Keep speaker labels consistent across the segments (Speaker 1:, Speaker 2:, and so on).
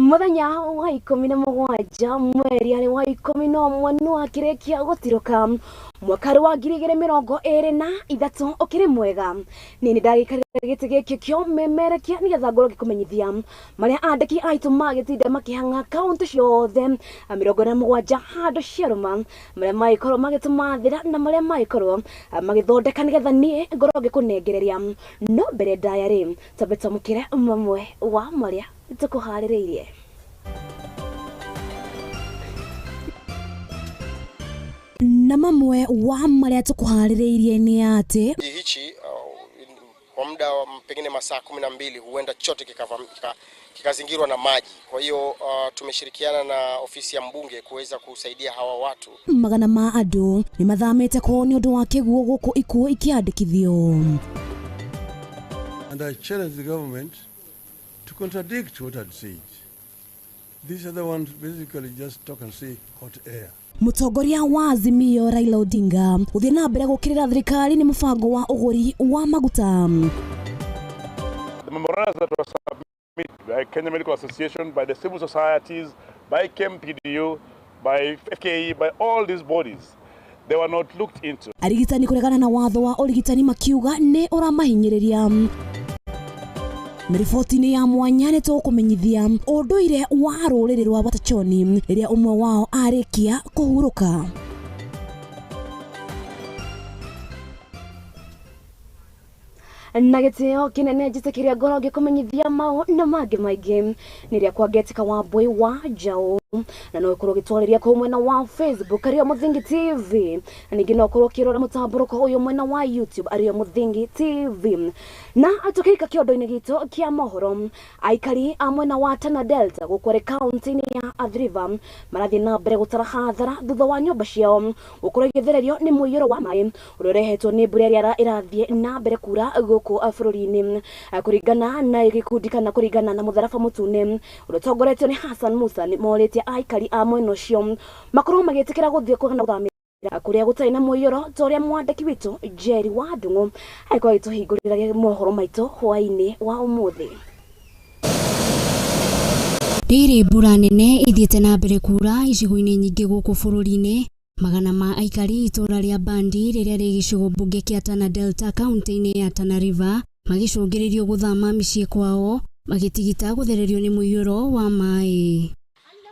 Speaker 1: Mũthenya wa 17 mweri arĩ wa 11 nĩ wakĩrĩkia gũtirũka mwaka wa 2023 ũkĩrĩ mwega. Niĩ nĩ ndagĩikarĩra gĩtĩ gĩkĩ kĩomemerekia nĩgetha ngorwo ngĩkũmenyithia marĩa andĩki aitũ magĩtinda makĩhang'a kaũntĩ ciothe 47 handũ ciarũma, marĩa magĩkorwo magĩtũmathĩra na marĩa magĩkorwo magĩthondeka nĩgetha niĩ ngorwo ngĩkũnengereria. No mbere ndaya rĩ, twambe twamũkĩre mamwe wa marĩa tũkũharĩrĩirie. Na mamwe wa marĩa tũkũharĩrĩirie nĩ atĩ
Speaker 2: hichi kwa muda wa pengine masaa 12 huenda chote kikazingirwa na maji. Kwa hiyo tumeshirikiana na ofisi ya mbunge kuweza kusaidia hawa watu.
Speaker 1: Magana ma andũ nĩ mathamĩte kwao nĩ ũndũ wa kĩguũ gũkũ ikuũ ikĩandĩkithio.
Speaker 3: And I challenge the government to contradict what I'd said. These other ones basically just talk and say hot air.
Speaker 1: Mũtongoria wa Azimio Raila Odinga gũthiĩ na mbere gũkĩrĩra thirikari nĩ mũbango wa ũgũri wa maguta.
Speaker 4: The memoranda that was submitted by Kenya Medical Association, by the civil societies, by KMPDU, by FKE, by all these bodies, they were not looked into.
Speaker 1: Arigitani kũregana na watho wa ũrigitani makiuga nĩ ũramahinyĩrĩria. Na riboti-inĩ ya mwanya nĩ tũkũmenyithia ũndũire wa rũrĩrĩ rwa Watachoni rĩrĩa ũmwe wao arĩkia kũhurũka. Na gĩtĩo kĩnene njĩtĩkĩria ngorwo ngĩkũmenyithia mau na mangĩ maingĩ nĩ rĩa kwa Ngetika wa Mbui wa Njaũ, na no ũkorwo ũgĩtwarĩria kũu mwena wa Facebook arĩo Mũthingi TV, na ningĩ no ũkorwo ũkĩrora mũtambũrũko ũyũ mwena wa YouTube arĩo Mũthingi TV. Na tũkĩrika kĩondo-inĩ gitũ kĩa mohoro, aikari a mwena wa Tana Delta gũkũ arĩ kaũntĩ-inĩ ya Athi River marathiĩ na mbere gũtara hathara thutha wa nyũmba ciao gũkorwo igĩthererio nĩ mũiyũro wa maĩ ũrĩa ũrehetwo nĩ mbura ĩrĩa ĩrathiĩ na mbere kura gũkũ bũrũri-inĩ. Kũringana na gĩkundi kana kũringana na mũtharaba mũtune ũrĩa ũtongoretio nĩ Hassan Musa, nĩ morĩtie aikari a mwena ũcio makorwo magĩtĩkĩra gũthiĩ kana gũthamĩra kũrĩa gũtarĩ na mũiyũro ta ũrĩa mwandĩki witũ Jerry wa Ndung'u agĩkorwo agĩtũhingũrĩra mohoro maitũ hwaĩ-inĩ wa ũmũthĩ.
Speaker 5: Rĩrĩ mbura nene ithiĩte na mbere kura icigo-inĩ nyingĩ gũkũ bũrũri-inĩ. Magana ma aikari itũra rĩa Bandi rĩrĩa rĩ gĩcigo mbunge kĩa Tana Delta kaũntĩ-inĩ ya Tana River magĩcũngĩrĩrio gũthama mĩciĩ kwao magĩtigita gũthererio nĩ mũiyũro wa maĩ.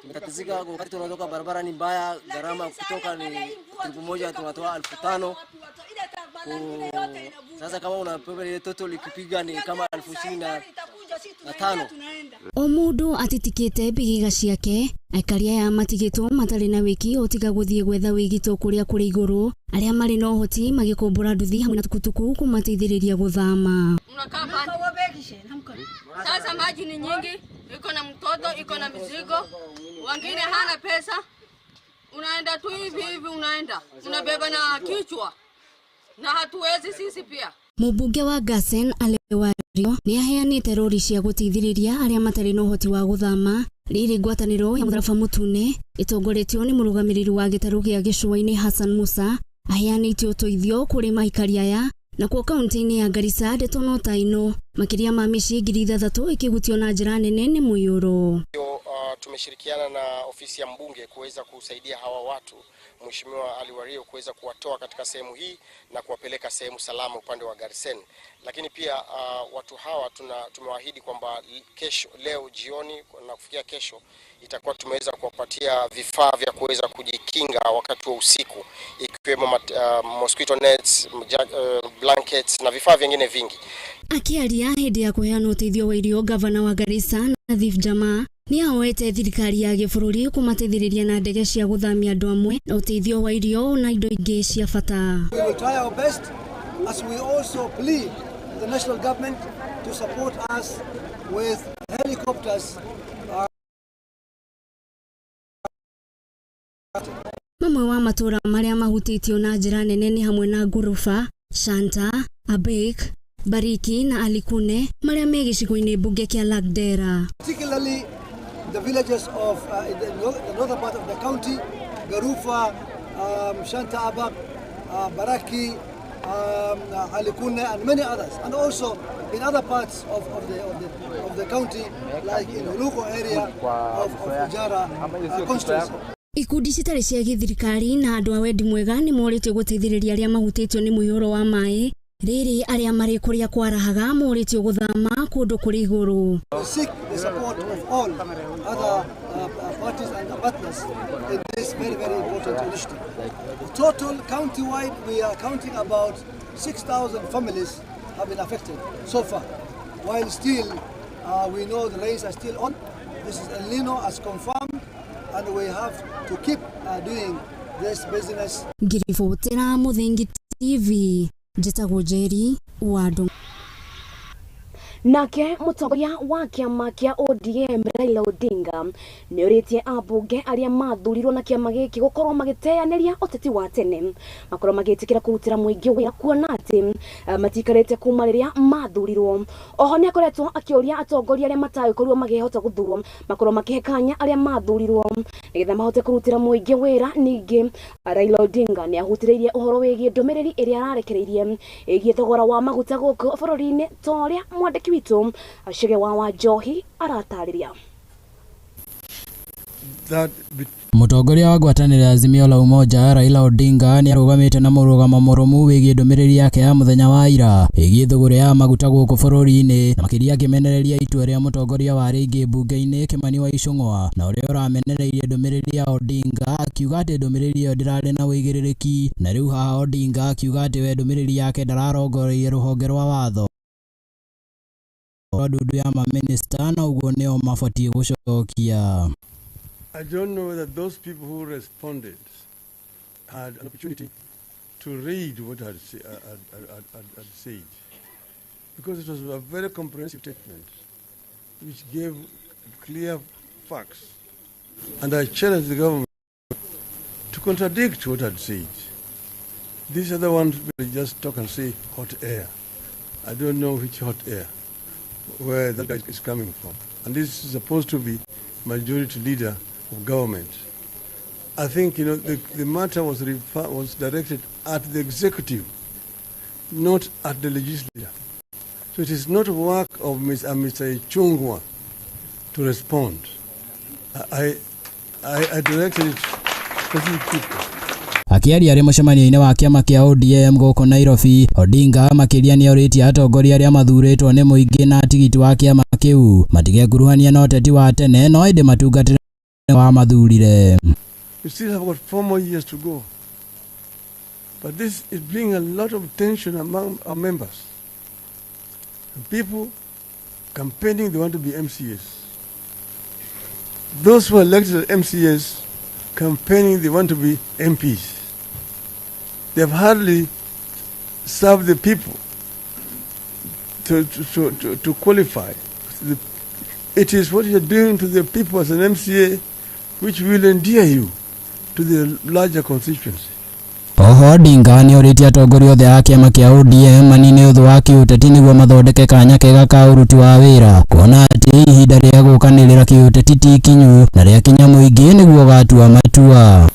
Speaker 6: Tumetatizika wakati tunatoka, barabara ni mbaya, gharama kutoka ni tripu moja tunatoa 5,000. Sasa kama unapewa ile toto likipiga ni kama 25,000.
Speaker 5: O mũndũ atitikĩte mbĩgĩga ciake, aikari aya matigĩtwo matarĩ na wĩki o tiga gũthiĩ gwetha wĩgito kũrĩa kũrĩ igũrũ, arĩa marĩ na ũhoti magĩkombora nduthi hamwe na tukutuku kũmateithĩrĩria gũthama.
Speaker 7: Sasa maji ni nyingi, iko na mtoto, iko na mizigo, wengine hana pesa. Unaenda tu hivi hivi, unaenda unabeba na kichwa na hatuwezi sisi pia.
Speaker 5: Mũmbunge wa Garsen Ali Wario nĩ aheanĩte rori cia gũteithĩrĩria arĩa matarĩ na ũhoti wa gũthama. Rĩrĩ ngwatanĩro ya mũtharaba mũtune ĩtongoretio nĩ mũrũgamĩrĩri wa gĩtarũ gĩa gĩcũa-inĩ Hassan Musa aheanĩte ũteithio kũrĩ maikari aya. Nakuo kaũntĩ-inĩ ya Garissa ndeto no ta ĩno, makĩria ma mĩciĩ 6,000 ĩkĩhutio na njĩra nene nĩ mũiyũro.
Speaker 2: Tumeshirikiana na ofisi ya mbunge kuweza kusaidia hawa watu, Mheshimiwa Ali Wario kuweza kuwatoa katika sehemu hii na kuwapeleka sehemu salama upande wa Garsen. Lakini pia watu hawa tumewaahidi kwamba kesho, leo jioni na kufikia kesho itakuwa tumeweza kuwapatia vifaa vya kuweza kujikinga wakati wa usiku, ikiwemo mosquito nets, blankets na vifaa vingine vingi.
Speaker 5: Akiaria hĩndĩ ya kũheana ũteithio wa irio, gavana wa Garissa Nathif Jamaa nĩ ahoete thirikari ya gĩbũrũri kũmateithĩrĩria na ndege cia gũthamia andũ amwe na ũteithio wa irio na indo ingĩ cia bata.
Speaker 8: We will try our best as we also plead the national government to support us with helicopters.
Speaker 5: Mamwe wa matũra marĩa mahutĩtio na njĩra nene nĩ hamwe na Nguruba, Shanta, Abek, Bariki na Alikune marĩa me gĩcigo-inĩ mbunge kĩa Lagdera.
Speaker 8: Particularly the villages of the northern part of the county, Garufa, Shanta Abak, Baraki, Alikune and many others, and also in other parts of the county, like in Huluko area of Ijara constituency.
Speaker 5: Ikundi citarĩ cia gĩthirikari na andũ a wendi mwega nĩ morĩtio gũteithĩrĩria arĩa mahutĩtio nĩ mũiyũro wa maĩ rĩrĩ arĩa marĩ kũrĩa kwarahaga morĩtio gũthama kũndũ kũrĩ igũrũ.
Speaker 8: We seek the support of all other parties and partners in this very, very important initiative. Total county-wide, we are counting about 6,000 families have been affected so far. While still we know the rains are still on. This is El Nino as confirmed, and we have to keep doing this business.
Speaker 5: Ngiribotera Muthingi TV, njĩtagwo Njeri wa Ndung'u.
Speaker 1: Nake mũtongoria wa kĩama kĩa ODM Raila Odinga nĩ orĩtie ambunge arĩa mathurirwo na kĩama gĩkĩ gũkorwo magĩteanĩria ũteti wa tene, makorwo magĩtĩkĩra kũrutĩra mũingĩ wĩra kuona atĩ matikarĩte kuma rĩrĩa mathurirwo. Oho nĩ akoretwo akĩũria atongoria arĩa matagĩkorirwo makĩhota gũthurwo makorwo makĩhe kanya arĩa mathurirwo nĩgetha mahote kũrutĩra mũingĩ wĩra. Ningĩ Raila Odinga nĩ ahutĩrĩirie ũhoro wĩgiĩ ndũmĩrĩri ĩrĩa ararekereirie ĩgiĩ thogora wa maguta gũkũ bũrũri-inĩ, ta ũrĩa mwandĩki witũ Chege wa Wanjohi aratarĩria.
Speaker 3: That
Speaker 9: Mũtongoria wa ngwatanĩro ya Azimio la Umoja Raila Odinga nĩ arũgamĩte na mũrũgamo mũrũmu wĩgiĩ ndũmĩrĩri yake ya mũthenya wa ira ĩgiĩ thũgũrĩ ya maguta gũkũ bũrũri-inĩ, na makĩria akĩmenereria itua rĩa mũtongoria wa rĩngĩ mbunge-inĩ Kimani wa Ichung'wa, na ũrĩa ũramenereirie ndũmĩrĩri ya Odinga akiuga atĩ ndũmĩrĩri ĩyo ndĩrarĩ na ũigĩrĩrĩki. Na rĩu haha Odinga akiuga atĩ we ndũmĩrĩri yake ndararongoreirie rũhonge rwa watho rwa ndundu ya mamĩnĩsta, na ũguo nĩo mabatiĩ gũcokia.
Speaker 3: I don't know whether those people who responded had an opportunity to read what I had said, because it was a very comprehensive statement which gave clear facts. And I challenged the government to contradict what I'd said. These other ones will just talk and say hot air. I don't know which hot air, where that guy is coming from. And this is supposed to be majority leader of government. I think the matter was directed at the executive, not at the legislature. So it is not work of Mr. Ichung'wah to respond. I directed it to specific people.
Speaker 9: Akĩaria arĩ mũcemanio-inĩ wa kĩama kĩa ODM gũkũ Nairobi, Odinga makĩria nĩ orĩtie atongoria arĩa mathurĩtwo nĩ mũingĩ na tigiti wa kĩama kĩu matigekuruhania na ũteti wa tene, no ĩndĩ matungatĩre wa mathurire.
Speaker 3: We still have got 4 more years to go. But this is bringing a lot of tension among our members. And people campaigning, they want to be MCAs. Those who are elected as MCAs campaigning, they want to be MPs. They have hardly served the people to qualify. It is what you're doing to the people as an MCA which will endear you to the larger constituency.
Speaker 9: Oho Odinga nĩ orĩtie atongoria othe a kĩama kĩa ODM manine ũthũ wa kĩũteti nĩguo mathondeke kanya kega ka ũruti wa wĩra, kuona atĩ ihinda rĩa gũkanĩrĩra kĩũteti ti ikinyu na rĩakinya mũingĩ nĩguo ũgatua matua.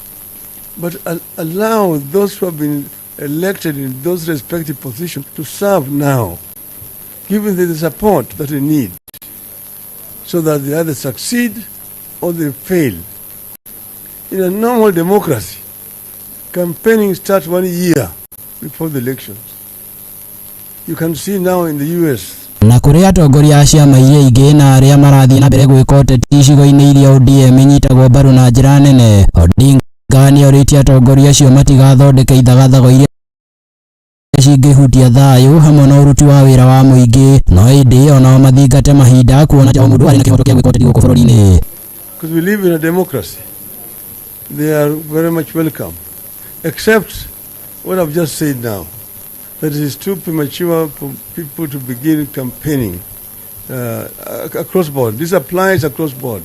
Speaker 3: But allow those who have been elected in those respective positions to serve now, giving them the support that they need, so that they either succeed or they fail. In a normal democracy, campaigning starts one year before the elections. You can see now in the US,
Speaker 9: Na kũrĩ atongoria a ciama iria ingĩ na arĩa marathiĩ na mbere gwĩka ũteti icigo-inĩ iria ODM inyitagwo mbaru na njĩra nene, Odinga nĩ orĩtie atongoria acio matigathondeke ithagathago iria cingĩhutia thayũ hamwe na ũruti wa wĩra wa mũingĩ, no ĩndĩ onao mathingate mahinda kuona atĩ o mũndũ arĩ na kĩhooto kĩa gwĩka ũteti gũkũ bũrũri-inĩ.
Speaker 3: Because we live in a democracy, they are very much welcome. Except what I've just said now, that it is too premature for people to begin campaigning across board. This applies across board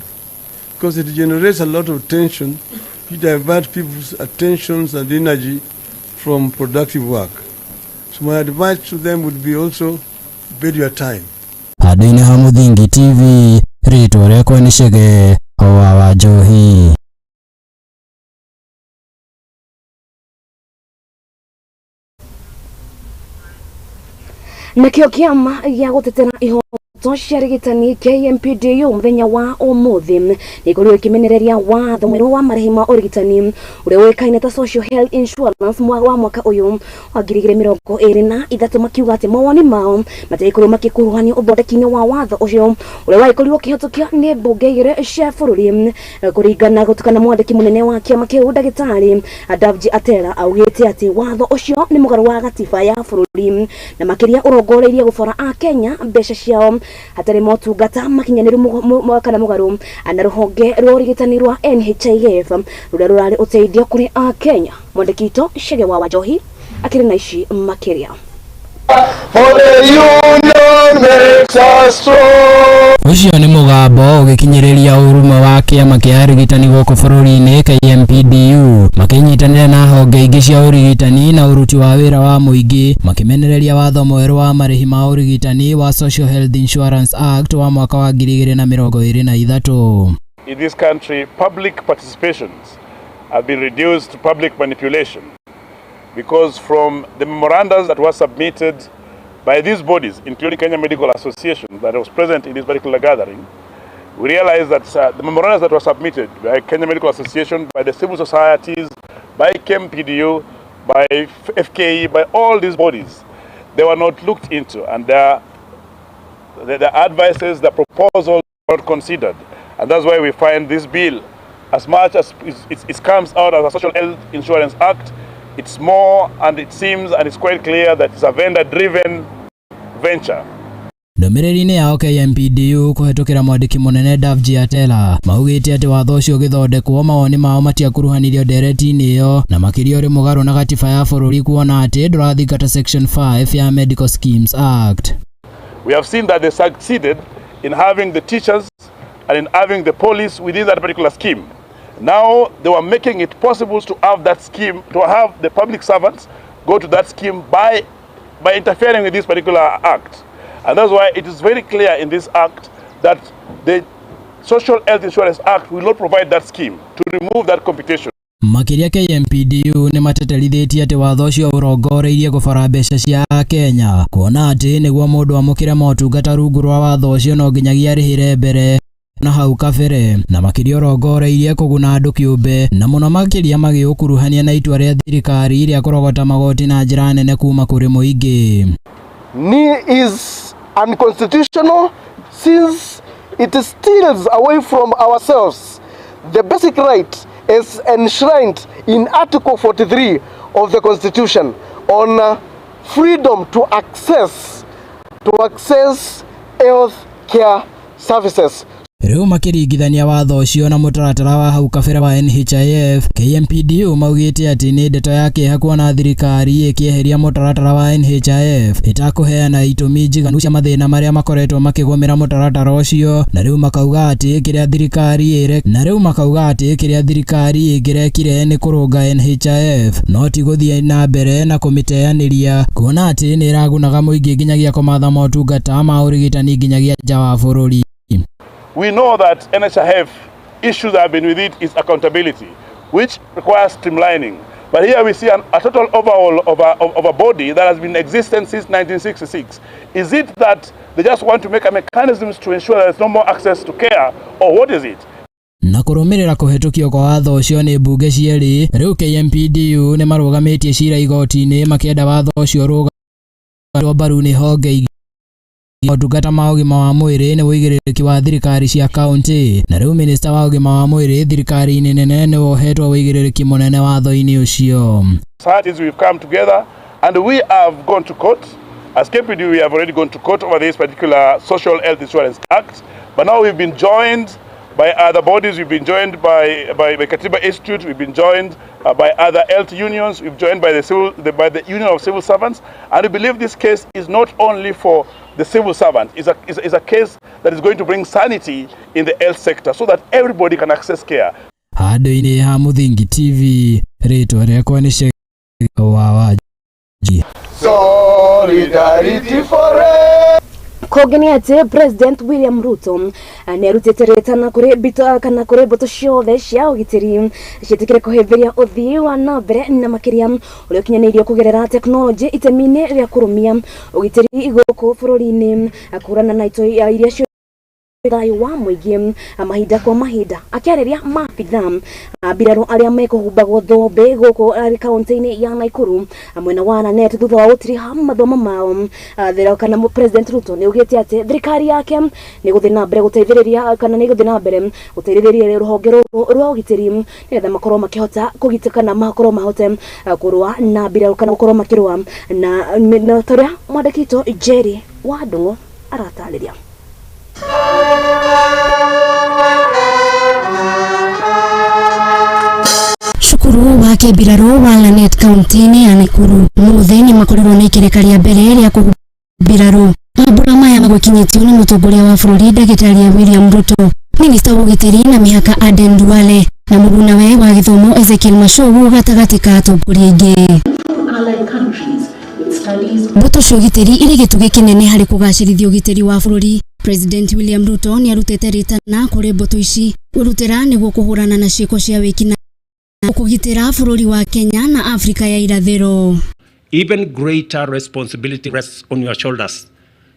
Speaker 3: because it generates a lot of tension. You divert people's attentions and energy from productive work. So my advice to them would be also bide your time.
Speaker 9: Handũ-inĩ ha Mũthingi TV, rĩtwa rĩakwa nĩ Chege wa Wanjohi.
Speaker 1: Nakĩo kĩama gĩa gũtetera ihoto cia arigitani KMPDU mũthenya wa ũmũthĩ nĩkorirwo ĩkĩmenereria watho mwerũ wa marĩhi ma ũrigitani ũrĩa ũĩkaine ta Social Health Insurance wa mwaka ũyũ wa 2023, makiuga atĩ mawoni mao matiagĩkorirwo makĩkuruhanio ũthondeki-inĩ wa watho ũcio ũrĩa wagĩkorirwo ũkĩhĩtũkio nĩ mbunge igĩrĩ cia bũrũri. Kũringana gũtukana mwandĩki mũnene wa kĩama kĩu, ndagĩtarĩ Davji Atera, augĩte atĩ watho ũcio nĩ mũgarũ wa gatiba ya bũrũri na makĩria ũrongoreirie gũbora a Kenya mbeca ciao hatarĩ motungata makinyanĩru kana mũgarũ na rũhonge rwa ũrigitani rwa NHIF rũrĩa rũrarĩ ũteithio kũrĩ a Kenya. Mwandĩki witũ Chege wa Wanjohi akĩrĩ na ici makĩria.
Speaker 10: For the union makes us strong.
Speaker 9: Ũcio nĩ mũgambo ũgĩkinyĩrĩria ũrũmwe wa kĩama kĩa arigitani gũkũ bũrũri-inĩ KMPDU, makĩnyitanĩra na honge ingĩ cia ũrigitani na ũruti wa wĩra wa mũingĩ, makĩmenereria watho mwerũ wa marĩhi ma ũrigitani wa Social Health Insurance Act wa mwaka wa 2023.
Speaker 4: In this country, public participations have been reduced to public manipulation because from the memorandums that were submitted by these bodies, including Kenya Medical Association that was present in this particular gathering, we realized that the memorandums that were submitted by Kenya Medical Association, by the civil societies, by KMPDU, by FKE, by all these bodies, they were not looked into, and their advices, their proposals were not considered. And that's why we find this bill, as much as it comes out as a Social Health Insurance Act, it's more, and it seems, and it's quite clear that it's a vendor-driven venture.
Speaker 9: Ndũmĩrĩri-inĩ yao, KMPDU kũhetũkĩra mwandĩki mũnene Davji Atela maugĩte atĩ watho ũcio ũgĩthondekwo mawoni mao matiakuruhanirio ndereti-inĩ ĩyo, na makĩria ũrĩ mũgarũ na gatiba ya bũrũri kuona atĩ ndũrathingata section 5 ya Medical Schemes Act.
Speaker 4: We have seen that they succeeded in having the teachers and in having the police within that particular scheme. Now they were making it possible to have that scheme, to have the public servants go to that scheme by interfering with this particular act. And that's why it is very clear in this act that the Social Health Insurance Act will not provide that scheme to remove that computation.
Speaker 9: Makĩria KMPDU nĩ mateterithĩtie atĩ watho ũcio ũrongoreirie gũbora mbeca cia Akenya, kuona atĩ nĩguo mũndũ amũkĩre motungata rungu rwa watho ũcio no nginyagia arĩhĩre mbere na hau kabere, na makĩria ũrongoreirie kũguna andũ kĩũmbe, na mũno makĩria magĩũkuruhania na itua rĩa thirikari rĩa kũrogota magoti na njĩra nene kuma kũrĩ mũingĩ.
Speaker 10: Ni is unconstitutional since it steals away from ourselves the basic right as enshrined in Article 43 of the Constitution on freedom to access health care services.
Speaker 9: Rĩu makĩringithania watho ũcio na mũtaratara wa hau kabere wa NHIF, KMPDU maugĩte atĩ nĩ ndeto ya kĩeha kuona thirikari ĩkĩeheria mũtaratara wa NHIF ĩtakũheana itũmi njiganu cia mathĩna marĩa makoretwo makĩgũmĩra mũtaratara ũcio, na rĩu makauga atĩ kĩrĩa thirikari ĩre na rĩu makauga atĩ kĩrĩa thirikari ĩngĩrekire nĩ kũrũnga NHIF no ti gũthiĩ na mbere na kũmĩteanĩria, kuona atĩ nĩ ĩragunaga mũingĩ nginyagia kũmatha motungata ma ũrigitani nginyagia nja wa bũrũri.
Speaker 4: We know that NHIF issues that have been with it is accountability, which requires streamlining. But here we see a total overhaul of a body that has been in existence since 1966. Is it that they just want to make a mechanisms to ensure that there's no more access to care, or what is it?
Speaker 9: Na kũrũmĩrĩra kũhetũkio kwa watho ũcio nĩ mbunge cierĩ, rĩu KMPDU nĩ marũgamĩtie cira igoti-inĩ makĩenda watho ũcio ũrũgamĩrĩrwo mbaru nĩ honge ingĩ. Motungata ma ũgima wa mwĩrĩ nĩ ũigĩrĩrĩki wa thirikari cia kaunti, na rĩu minista wa ũgima wa mwĩrĩ thirikari-inĩ nene nĩ wohetwo ũigĩrĩrĩki mũnene watho-inĩ ũcio.
Speaker 4: Societies, we've come together and we have gone to court. As KMPDU, we have already gone to court over this particular Social Health Insurance Act. But now we've been joined by other bodies. We've been joined by Katiba Institute. We've been joined by other health unions. We've joined by the Union of Civil Servants. And we believe this case is not only for the civil servant. It's a case that is going to bring sanity in the health sector so that everybody can access care.
Speaker 9: Handũ-inĩ ha Mũthingi TV, rĩtwa rĩakwa nĩ Chege wa Wanji.
Speaker 10: Solidarity forever.
Speaker 1: Kũngĩ nĩ atĩ President William Ruto nĩ arutĩte rĩtana kũrĩ mbito kana kũrĩ mbũtũ ciothe cia ũgitĩri ciĩtĩkĩre kũhĩmbĩria ũthii wa na mbere na makĩria ũrĩa ũkinyanĩirio kũgerera tekinoronjĩ itemi-inĩ rĩa kũrũmia ũgitĩri gũkũ bũrũri-inĩ, kũhũrana na itoi iria cio thayũ wa mũingĩ mahinda kwa mahinda. Akĩarĩria maabitha mbirarũ arĩa mekũhumbagwo thũmbĩ gũkũ kaunti-inĩ ya Nakuru mwena wa Lanet thutha wa gũtiriha mathomo mao, kana President Ruto nĩ augĩte atĩ thirikari yake nĩ gũthiĩ na mbere gũteithĩrĩria kana nĩ gũthiĩ na mbere gũteithĩrĩria rũhonge rũrũ rwa ũgitĩri nĩgetha makorwo makĩhota kũgitĩra kana makorwo mahote kũrũa na mbirarũ kana gũkorwo makĩrũa na ta ũrĩa mwandĩki witũ Jerry wa Ndung'u aratarĩria.
Speaker 5: Cukuru wa kĩmbirarũ wa Lanet kaunti-inĩ ya Nakuru mũthĩ nĩ makorirwo na ikereka rĩa mbere rĩa kũhumbĩra mambura maya magũkinyĩtio nĩ mũtongoria wa bũrũri ndagĩtarĩ William Ruto, minista wa ũgitĩri na mĩhaka Aden Duale na mũgunawe wa gĩthomo Ezekiel Machogu gatagatĩ ka atongoria aingĩ. Mbũtũ cia ũgitĩri irĩ gĩtugĩ kĩnene harĩ kũgacĩrithia ũgitĩri wa bũrũri. President William Ruto nĩ arutĩte rĩtana kũrĩ mbũtũ ici kwĩrutĩra nĩguo kũhũrana na ciĩko cia wĩkinaĩ kũgitĩra bũrũri wa Kenya na Afrika ya Irathĩro.
Speaker 11: Even greater responsibility rests on your shoulders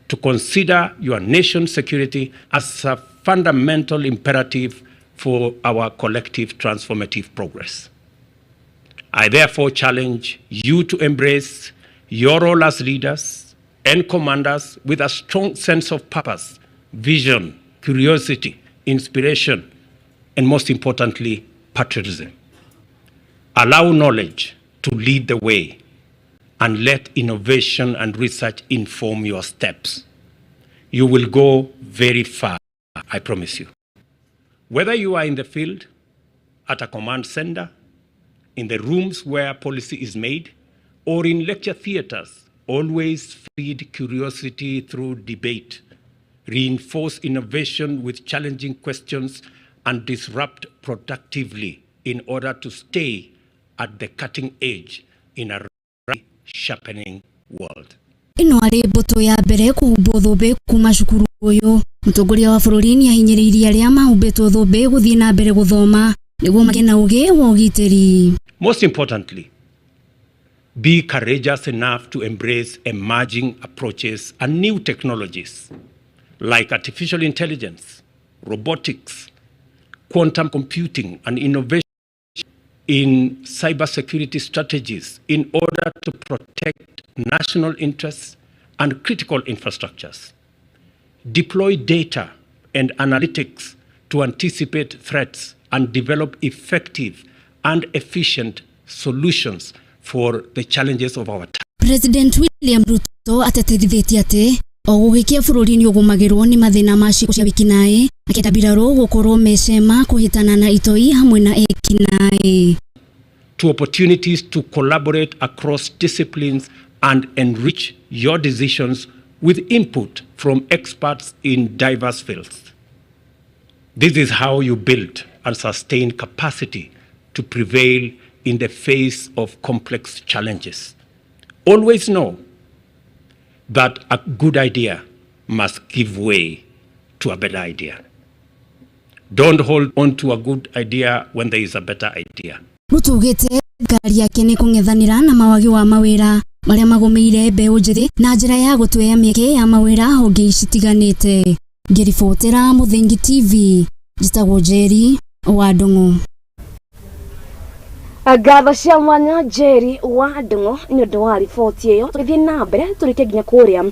Speaker 11: to consider your nation's security as a fundamental imperative for our collective transformative progress. I therefore challenge you to embrace your role as leaders and commanders with a strong sense of purpose, vision, curiosity, inspiration, and most importantly, patriotism. Allow knowledge to lead the way and let innovation and research inform your steps. You will go very far, I promise you. Whether you are in the field, at a command center, in the rooms where policy is made, or in lecture theaters, always feed curiosity through debate, reinforce innovation with challenging questions, and disrupt productively in order to stay at the cutting edge in a sharpening world.
Speaker 5: Ĩno arĩ mbũtũ ya mbere kũhumbwo thũmbĩ kuma cukuru ũyũ. Mũtongoria wa bũrũri nĩ ahinyĩrĩirie arĩa mahumbĩtwo thũmbĩ gũthiĩ na mbere gũthoma nĩguo magĩe na ũgĩ wa ũgitĩri.
Speaker 11: Most importantly, be courageous enough to embrace emerging approaches and new technologies like artificial intelligence, robotics, quantum computing, and innovation in cybersecurity strategies in order to protect national interests and critical infrastructures. Deploy data and analytics to anticipate threats and develop effective and efficient solutions for the challenges of our time.
Speaker 5: President William Ruto ateterithĩtie atĩ o gũgĩkĩa bũrũri nĩ ũgũmagĩrwo nĩ mathĩna ma ciĩko cia wĩkinaĩ, akĩenda mbirarũ gũkorwo mecema kũhĩtana na itoi hamwe na ekinaĩ.
Speaker 11: To opportunities to collaborate across disciplines and enrich your decisions with input from experts in diverse fields. This is how you build and sustain capacity to prevail in the face of complex challenges. Always know that a good idea must give way to a better idea. Don't hold on to a good idea when there is a better idea.
Speaker 5: Ruto augĩte thirikari yake nĩ kũng'ethanĩra na mawagi wa mawĩra marĩa magũmĩire mbeũ njĩthĩ na njĩra ya gũtwea mĩeke ya mawĩra honge citiganĩte. Ngĩribotera Mũthingi TV, njĩtagwo Njeri wa Ndung'u.
Speaker 1: Ngatho cia mwanya Jerry wa Ndung'u nĩ ũndũ wa riboti ĩyo. Tũgĩthiĩ na mbere tũrĩke nginya kũrĩa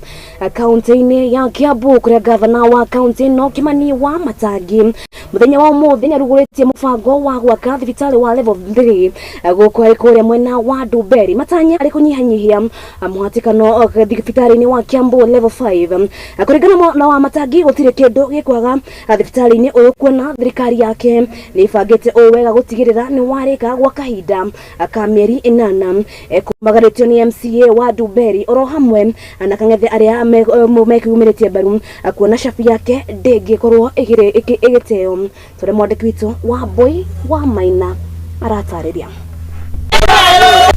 Speaker 1: kaunti-inĩ ya Kiambu kũrĩa gavana wa kaunti ĩno Kimani wa Matangi mũthenya wa ũmũthĩ nĩarugũrĩtie mũbango wa gwaka thibitarĩ wa level 3 gũkũ harĩ kũrĩa mwena wa Ndumberi. Matanya arĩ kũnyihanyihia mũhatĩkano thibitarĩ-inĩ wa Kiambu level 5. Kũringana na wa Matangi gũtirĩ kĩndũ gĩkwaga thibitarĩ-inĩ ũyũ kuona thirikari yake nĩ ĩbangĩte ũũ wega gũtigĩrĩra nĩ warĩka gwa kahinda ka mĩeri 8. Kumagarĩtio nĩ MCA wa Ndumberi oro hamwe na kang'ethe arĩa mekĩumĩrĩtie mbaru kuona cabi yake ndĩngĩkorwo ĩgĩteo. Tũrĩa mwandĩki witũ wa Mbui wa Maina aratarĩria.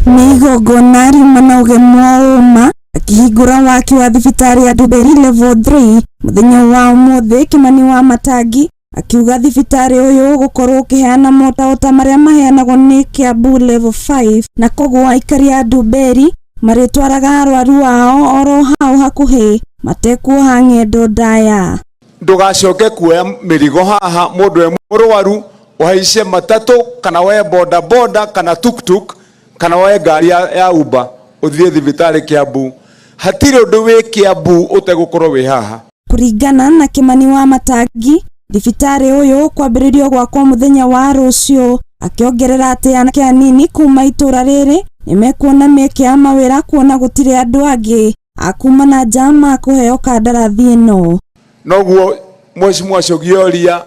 Speaker 12: Nĩ igongona riuma na ũgemu wa ũma. Akĩhingũra waki wa thibitarĩ ya Ndumberi Level 3 mũthenya wa ũmũthĩ, Kimani Wamatangi akiuga thibitarĩ ũyũ ũgũkorwo ũkĩheana motaro ta marĩa maheanagwo nĩ Kiambu Level 5 na koguo aikari a Ndumberi marĩtwaraga arwaru ao oro hau hakuhĩ matekuoha ng'endo ndaya.
Speaker 13: Ndugacoke kuoya mĩrigo haha mũndũ e mũrwaru ũhaice matatũ kana woe boda boda kana tuktuk kana woe ngari ya Uber ũthiĩ thibitarĩ Kiambu. Hatirĩ ũndũ wĩ Kiambu ũtegũkorwo wĩ haha.
Speaker 12: Kũringana na Kimani Wamatangi, thibitarĩ ũyũ ũkwambĩrĩrio gwakwo mũthenya wa rũciũ, akĩongerera atĩ anake anini kuma itũra rĩrĩ nĩmekuona mĩeke ya mawĩra kuona gũtirĩ andũ angĩ a kuma na nja makũheo kandarathi ĩno.
Speaker 13: Noguo Mheshimiwa Shogioria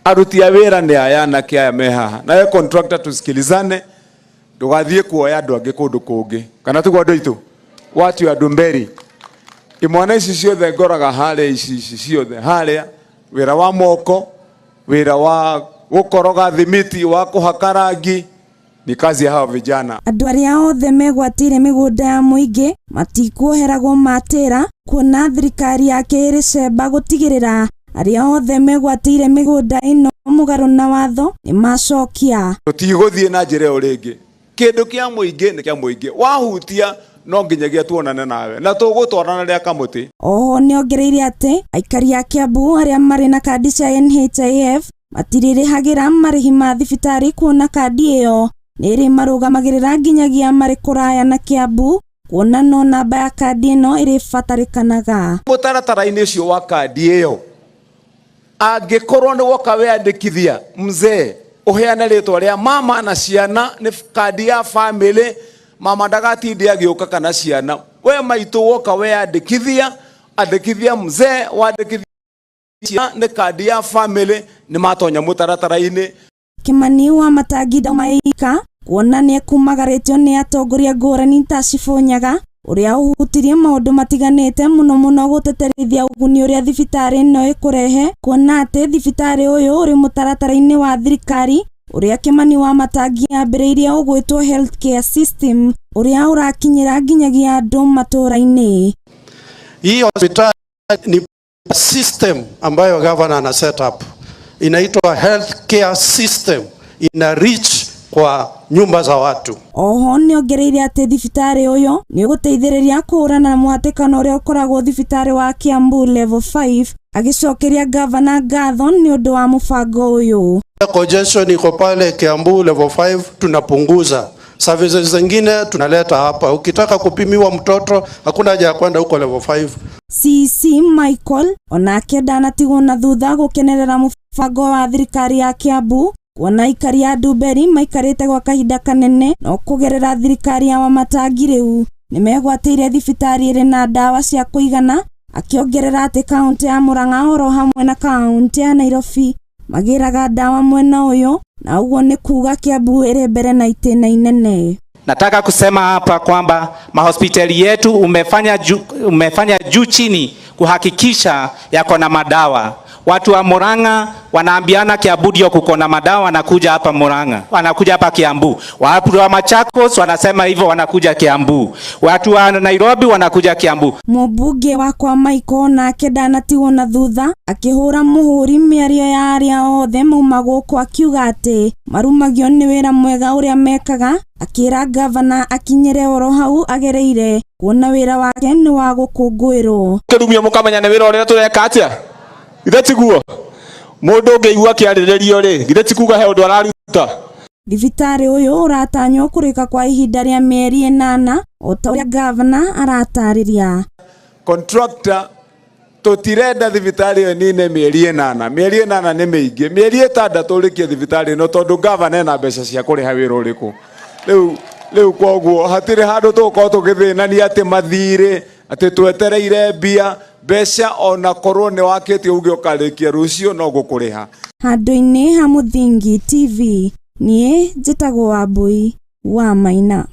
Speaker 13: aruti a wĩra nĩ aya anake aya me haha, nawe contractor tusikilizane, ndũgathiĩ kuoya andũ angĩ kũndũ kũngĩ, kana tiguo andũ aitũ watu ya Ndumberi. Imwana ici ciothe ngoraga harĩa, ici ciothe harĩa, wĩra wa moko, wĩra wa gũkoroga thimiti, wa kũhaka rangi, ni kazi ya hawa vijana.
Speaker 12: Andũ arĩa othe megwatĩire mĩgũnda ya mũingĩ matikuoheragwo matĩra kuona thirikari yake ĩrĩ cemba gũtigĩrĩra arĩa othe megwatĩire mĩgũnda ĩno mũgarũ na watho nĩmacokia.
Speaker 13: Tũtigũthiĩ na njĩra ĩyo rĩngĩ. Kĩndũ kĩa mũingĩ nĩ kĩa mũingĩ, wahutia no nginyagia tuonane nawe na tũgũtwarana rĩa kamũtĩ.
Speaker 12: Oho nĩongereire atĩ aikari a Kiambu arĩa marĩ na kandi cia NHIF matirĩrĩhagĩra marĩhi ma thibitarĩ kuona kandi ĩyo nĩrĩ marũgamagĩrĩra nginyagia marĩ kũraya na Kiambu kuona no namba ya kandi ĩno ĩrĩbatarĩkanaga.
Speaker 13: Mũtaratara-inĩ ũcio wa kandi ĩyo, angĩkorwo nĩ woka weyandĩkithia mzee, ũheane rĩtwa rĩa mama na ciana, nĩ kandi ya family, mama ndagatinde agĩũka kana ciana. We maitũ woka weyandĩkithia, andĩkithia mzee, wandĩkithia nĩ kandi ya family, nĩ matonya mũtaratara-inĩ.
Speaker 12: Kimani Wamatangi ndauma ika kuona nĩekumagarĩtio nĩ atongoria ngũrani ta Cibũ Nyaga ũrĩa ũhutirie maũndũ matiganĩte mũno mũno gũteterithia ũguni ũrĩa thibitarĩ ĩno ĩkũrehe kuona atĩ thibitarĩ ũyũ ũrĩ mũtaratara-inĩ wa thirikari ũrĩa Kimani Wamatangi ambĩrĩirie ũgwĩtwo healthcare system ũrĩa ũrakinyĩra nginyagia andũ matũra-inĩ.
Speaker 14: Hii hospitali ni system ambayo governor ana set up, inaitwa healthcare system, ina reach kwa nyumba za watu.
Speaker 12: Oho nĩongereire atĩ thibitarĩ ũyũ nĩũgũteithĩrĩria kũhũrana na mũhatĩkano ũrĩa ũkoragwo thibitarĩ wa Kiambu Level 5, agĩcokeria gavana ngatho nĩ ũndũ wa mũbango ũyũ.
Speaker 14: Congestion iko pale Kiambu Level 5, tunapunguza services zingine tunaleta hapa. Ukitaka kupimiwa mtoto hakuna haja ya kwenda huko Level 5.
Speaker 12: CC Michael onake ndanatigwo na thutha gũkenerera mũbango wa thirikari ya Kiambu kuona aikari a Ndumberi maikarĩte gwa kahinda kanene no kũgerera thirikari ya Wamatangi rĩu nĩmegwatĩire thibitarĩ ĩrĩ na ndawa cia kũigana, akĩongerera atĩ kaũntĩ ya Murang'a oro hamwe na kaũntĩ ya Nairobi magĩraga ndawa mwena ũyũ na ũguo nĩ kuga Kiambu ĩrĩ mbere na itĩna inene.
Speaker 15: Nataka kusema hapa kwamba mahospitali yetu umefanya juu chini kuhakikisha yako na madawa. Watu wa Murang'a wanaambiana Kiambu ndio kuko na madawa, wanakuja hapa Murang'a, wanakuja hapa Kiambu. Watu wa Machakos wanasema hivyo, wanakuja Kiambu. Watu wa Nairobi wanakuja Kiambu.
Speaker 12: Mũmbunge wakwa Michael nake ndanatigwo na thutha akĩhũra mũhũri mĩario ya arĩa othe mauma gũkũ akiuga atĩ marumagio nĩ wĩra mwega ũrĩa mekaga, akĩra gavana akinyĩre oro hau agereire kuona wĩra wake nĩ wa gũkũngũĩrwo.
Speaker 16: Kĩrumio mũkamenya nĩ wĩra ũrĩa tũreka atĩa, githĩ tiguo? Mũndũ ũngĩigua akĩarĩrĩrio rĩ, githĩ ti kuga he ũndũ araruta?
Speaker 12: Thibitarĩ ũyũ ũratanywo kũrĩka kwa ihinda rĩa mĩeri 8 o ta ũrĩa gavana aratarĩria.
Speaker 13: Contractor, tũtirenda thibitarĩ ĩyo nine mĩeri 8, mĩeri 8 nĩ mĩingĩ, mĩeri 6 ũrĩkie thibitarĩ ĩno tondũ gavana ena mbeca cia kũrĩha wĩra ũrĩkũ. Rĩu koguo hatirĩ handũ tũgũkorwo tũgĩthĩnania atĩ mathirĩ, atĩ twetereire mbia, mbeca ona korwo nĩ wakĩtie uge ũkarĩkia rũciũ no gũkũrĩha.
Speaker 12: Handũ-inĩ ha Mũthingi TV, niĩ njĩtagwo Wambui wa Maina.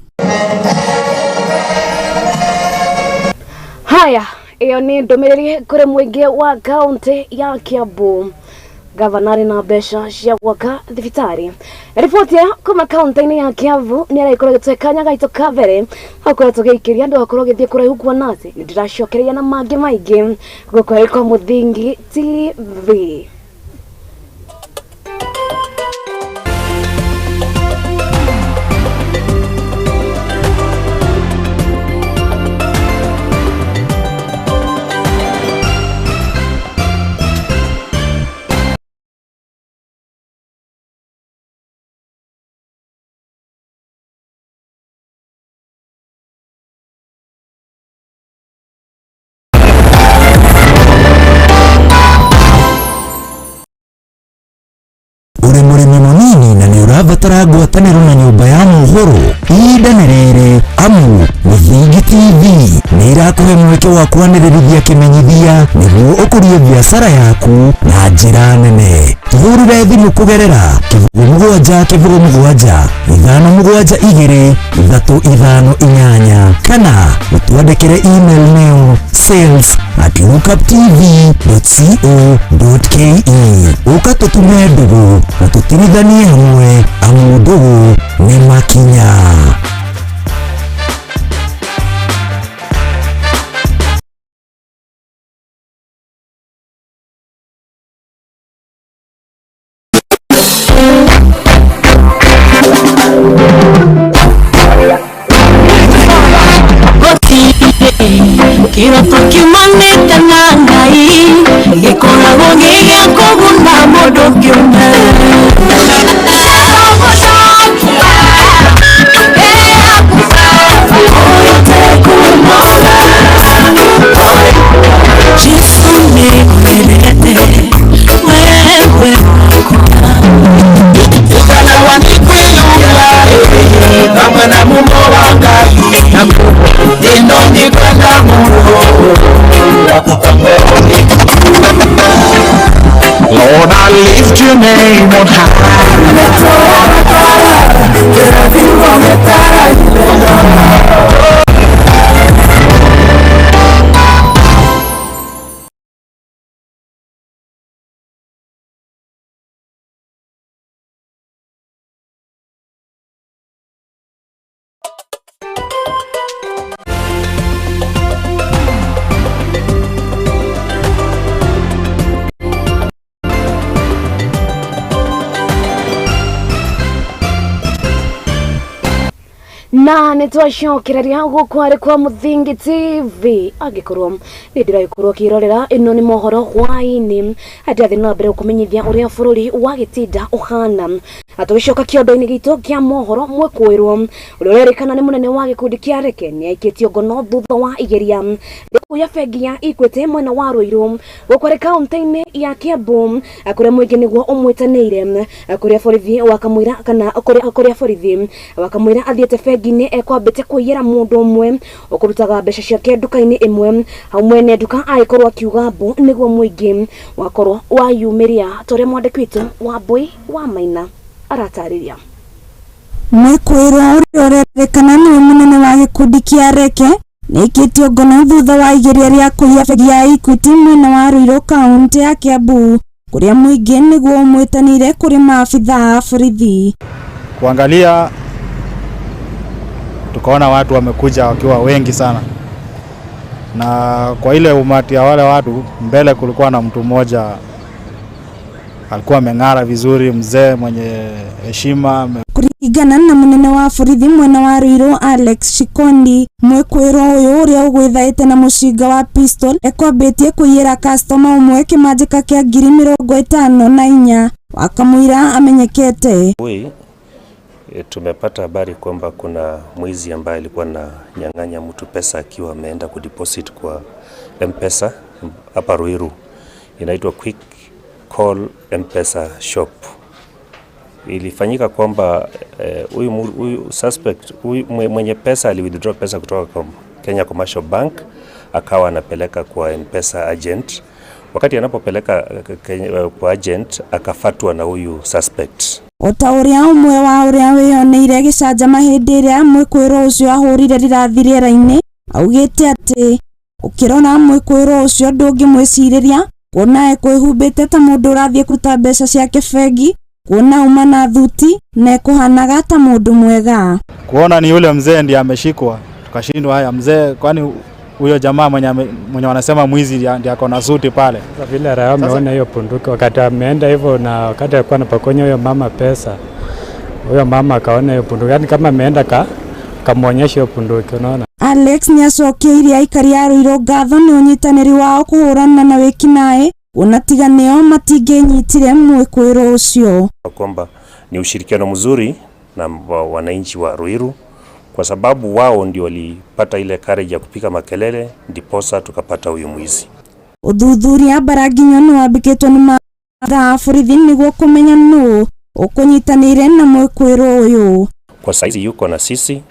Speaker 1: Haya, ĩyo nĩ ndũmĩrĩri kũrĩ mũingĩ wa kaũntĩ ya Kiambu. Gavana arĩ na mbeca cia gwaka thibitarĩ. Na riboti ĩyo kuma kaunti-inĩ ya Kiambu nĩ ĩragĩkorwo ĩgĩtũhe kanya gaitũ ka mbere gũkorwo tũgĩikĩria andũ gakorwo gĩthiĩ kũraihu kuona atĩ nĩ ndĩracokereria na mangĩ maingĩ gũkũ arĩ kwa Mũthingi TV.
Speaker 17: Ũrĩ mũrĩmi mũnini na nĩ ũrabatara ngwatanĩro na nyũmba ya mohoro? Ihinda nĩ rĩrĩ, amu Mũthingi TV nĩ ĩrakũhe mweke wa kwanĩrĩrithia kĩmenyithia nĩguo ũkũrie biacara yaku na njĩra nene. Tũhũrĩre thimũ kũgerera 0 7 0 7 5 7 2 3 5 8 kana ũtwandĩkĩre email nĩyo sales@lookuptv.co.ke. Ũka tũtume ndũgũ na tũtirithanie hamwe, amu ndũgũ nĩ makinya.
Speaker 18: Kĩroto kiumanĩte na Ngai gĩkoragwo gĩ gĩa kũguna mũndũ kĩũmbe. Jesu nĩngwendete wewe.
Speaker 17: Lord, I lift your name on high.
Speaker 1: Na nä twacokereria gå arä kwa Mũthingi TV. Angĩkorwo nä ndĩragĩkorwo akĩrorera ĩno nĩ mohoro hwaĩ-inĩ, atĩ na mbere gũkũmenyithia ũrĩa bũrũri wa gĩtinda ũhana. Tũgĩcoka kĩondo-inĩ gitũ kĩa mohoro, mwĩkũĩrwo ũrĩa ũrerĩkana nĩ mũnene wa gĩkundi kĩa Reke nĩ aikĩtio ngono thutha wa igeria rĩa bengi ya Equity mwena wa Ruiru gũkũ arĩ kaunti-inĩ ya Kiambu, kũrĩa mũingĩ nĩguo ũmwĩtanĩire, kũrĩa borithi wakamwĩra kana kũrĩa borithi wakamwĩra athiĩte bengi-inĩ ekwambĩte kũiyĩra mũndũ ũmwe ũkũrutaga mbeca ciake nduka-inĩ ĩmwe. Hau mwene nduka agĩkorwo akiuga mbu nĩguo mũingĩ wakorwo wayumĩria, ta ũrĩa mwandĩki witũ wa Mbui wa Maina aratarĩria.
Speaker 12: Mwĩkũĩrwo ũrĩa ũrerĩkana nĩwe mũnene wa gĩkundi kĩa Reke nĩaikĩtio ngono thutha wa igeria rĩa kũiya bengi ya Equity mwena wa Ruiru kaunti ya Kiambu, kũrĩa mũingĩ nĩguo ũmwĩtanĩire kũrĩ maabithaa a borithi.
Speaker 19: Kuangalia tukaona watu wamekuja wakiwa wengi sana, na kwa ile umati ya wale watu mbele kulikuwa na mtu mmoja alikuwa ameng'ara vizuri, mzee mwenye heshima.
Speaker 12: Kũringana na mũnene wa borithi mwena wa Ruiru Alex Shikondi, mwĩkũĩrwo ũyũ ũrĩa ũgwĩthaĩte na mũcinga wa pistol ekwambĩtie kũiyĩra customer ũmwe kĩmanjĩka kĩa 54,000 wakamũira amenyekete.
Speaker 11: Asubuhi tumepata habari kwamba kuna mwizi ambaye alikuwa ananyang'anya mtu pesa akiwa ameenda kudeposit kwa M-Pesa hapa Ruiru, inaitwa Quick Call M-Pesa Shop. Ilifanyika kwamba huyu huyu suspect, huyu mwenye pesa ali withdraw pesa kutoka kwa Kenya Commercial Bank akawa anapeleka kwa M-Pesa agent. Wakati anapopeleka kwa agent akafatwa na huyu suspect.
Speaker 12: O ta ũrĩa ũmwe wa ũrĩa wĩyoneire gĩcanjama hĩndĩ ĩrĩa mwĩkũĩrwo ũcio ahũrire rithathi rĩera-inĩ augĩte atĩ ũkĩrora mwĩkũĩrwo ũcio ndũngĩmwĩcirĩria Kuona ekwihumbĩte ta mũndũ ũrathiĩ kũruta mbeca ciake bengi, kuona uma na thuti na ekuhanaga ta mũndũ mwega.
Speaker 19: Kuona ni yule mzee ndiye ameshikwa, tukashindwa haya mzee, kwani huyo jamaa mwenye wanasema mwizi ndiye ako na suti pale.
Speaker 20: Vile raia ameona hiyo bunduki wakati ameenda hivyo, na wakati alikuwa anapokonya huyo mama pesa, huyo mama akaona hiyo bunduki, yani kama ameenda kamuonyesha hiyo bunduki, unaona.
Speaker 12: Alex nĩacokeirie aikari a Ruiru ngatho nĩ ũnyitanĩri wao kũhũrana na wĩkinaĩ kuona tiga nĩo matingĩnyitire mwĩkũĩrwo ũcio.
Speaker 21: Kwamba ni ushirikiano mzuri na wananchi wa Ruiru kwa sababu wao ndio walipata ile courage ya kupika makelele, ndiposa tukapata huyu mwizi.
Speaker 12: Ũthuthuria Mbaranginyo nĩ wambĩkĩtwo nĩ maabithaa a borithi nĩguo kũmenya nũ ũkũnyitanĩire na mwĩkũĩrwo ũyũ.
Speaker 21: Kwa saizi yuko na sisi,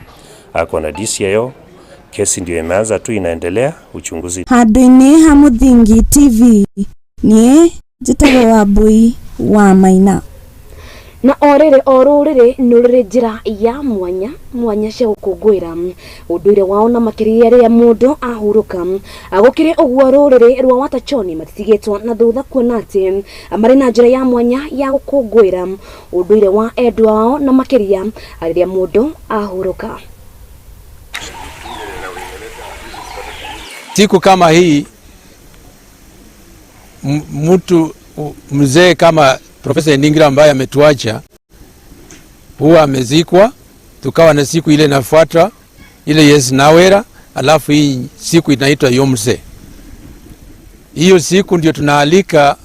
Speaker 21: ako na DCIO, kesi ndio imeanza tu, inaendelea uchunguzi.
Speaker 12: Handũ-inĩ ha Mũthingi TV, niĩ njĩtagwo Wambui wa Maina.
Speaker 1: Na o rũrĩrĩ nĩ rũrĩ njĩra ya mwanya mwanya cia gũkũngũĩra ũndũire wao na makĩria rĩrĩa mũndũ ahurũka. Gũkĩrĩ ũguo rũrĩrĩ rwa Watachoni matitigĩtwo na thutha kuona atĩ marĩ na njĩra ya mwanya ya gũkũngũĩra ũndũire wa endwa wao na makĩria rĩrĩa mũndũ ahurũka.
Speaker 22: Siku kama hii mtu mzee kama Profesa Ndingira ambaye ametuacha huwa amezikwa, tukawa na siku ile inafuata ile Yes Nawera, alafu hii siku inaitwa Yomse. Hiyo siku ndio tunaalika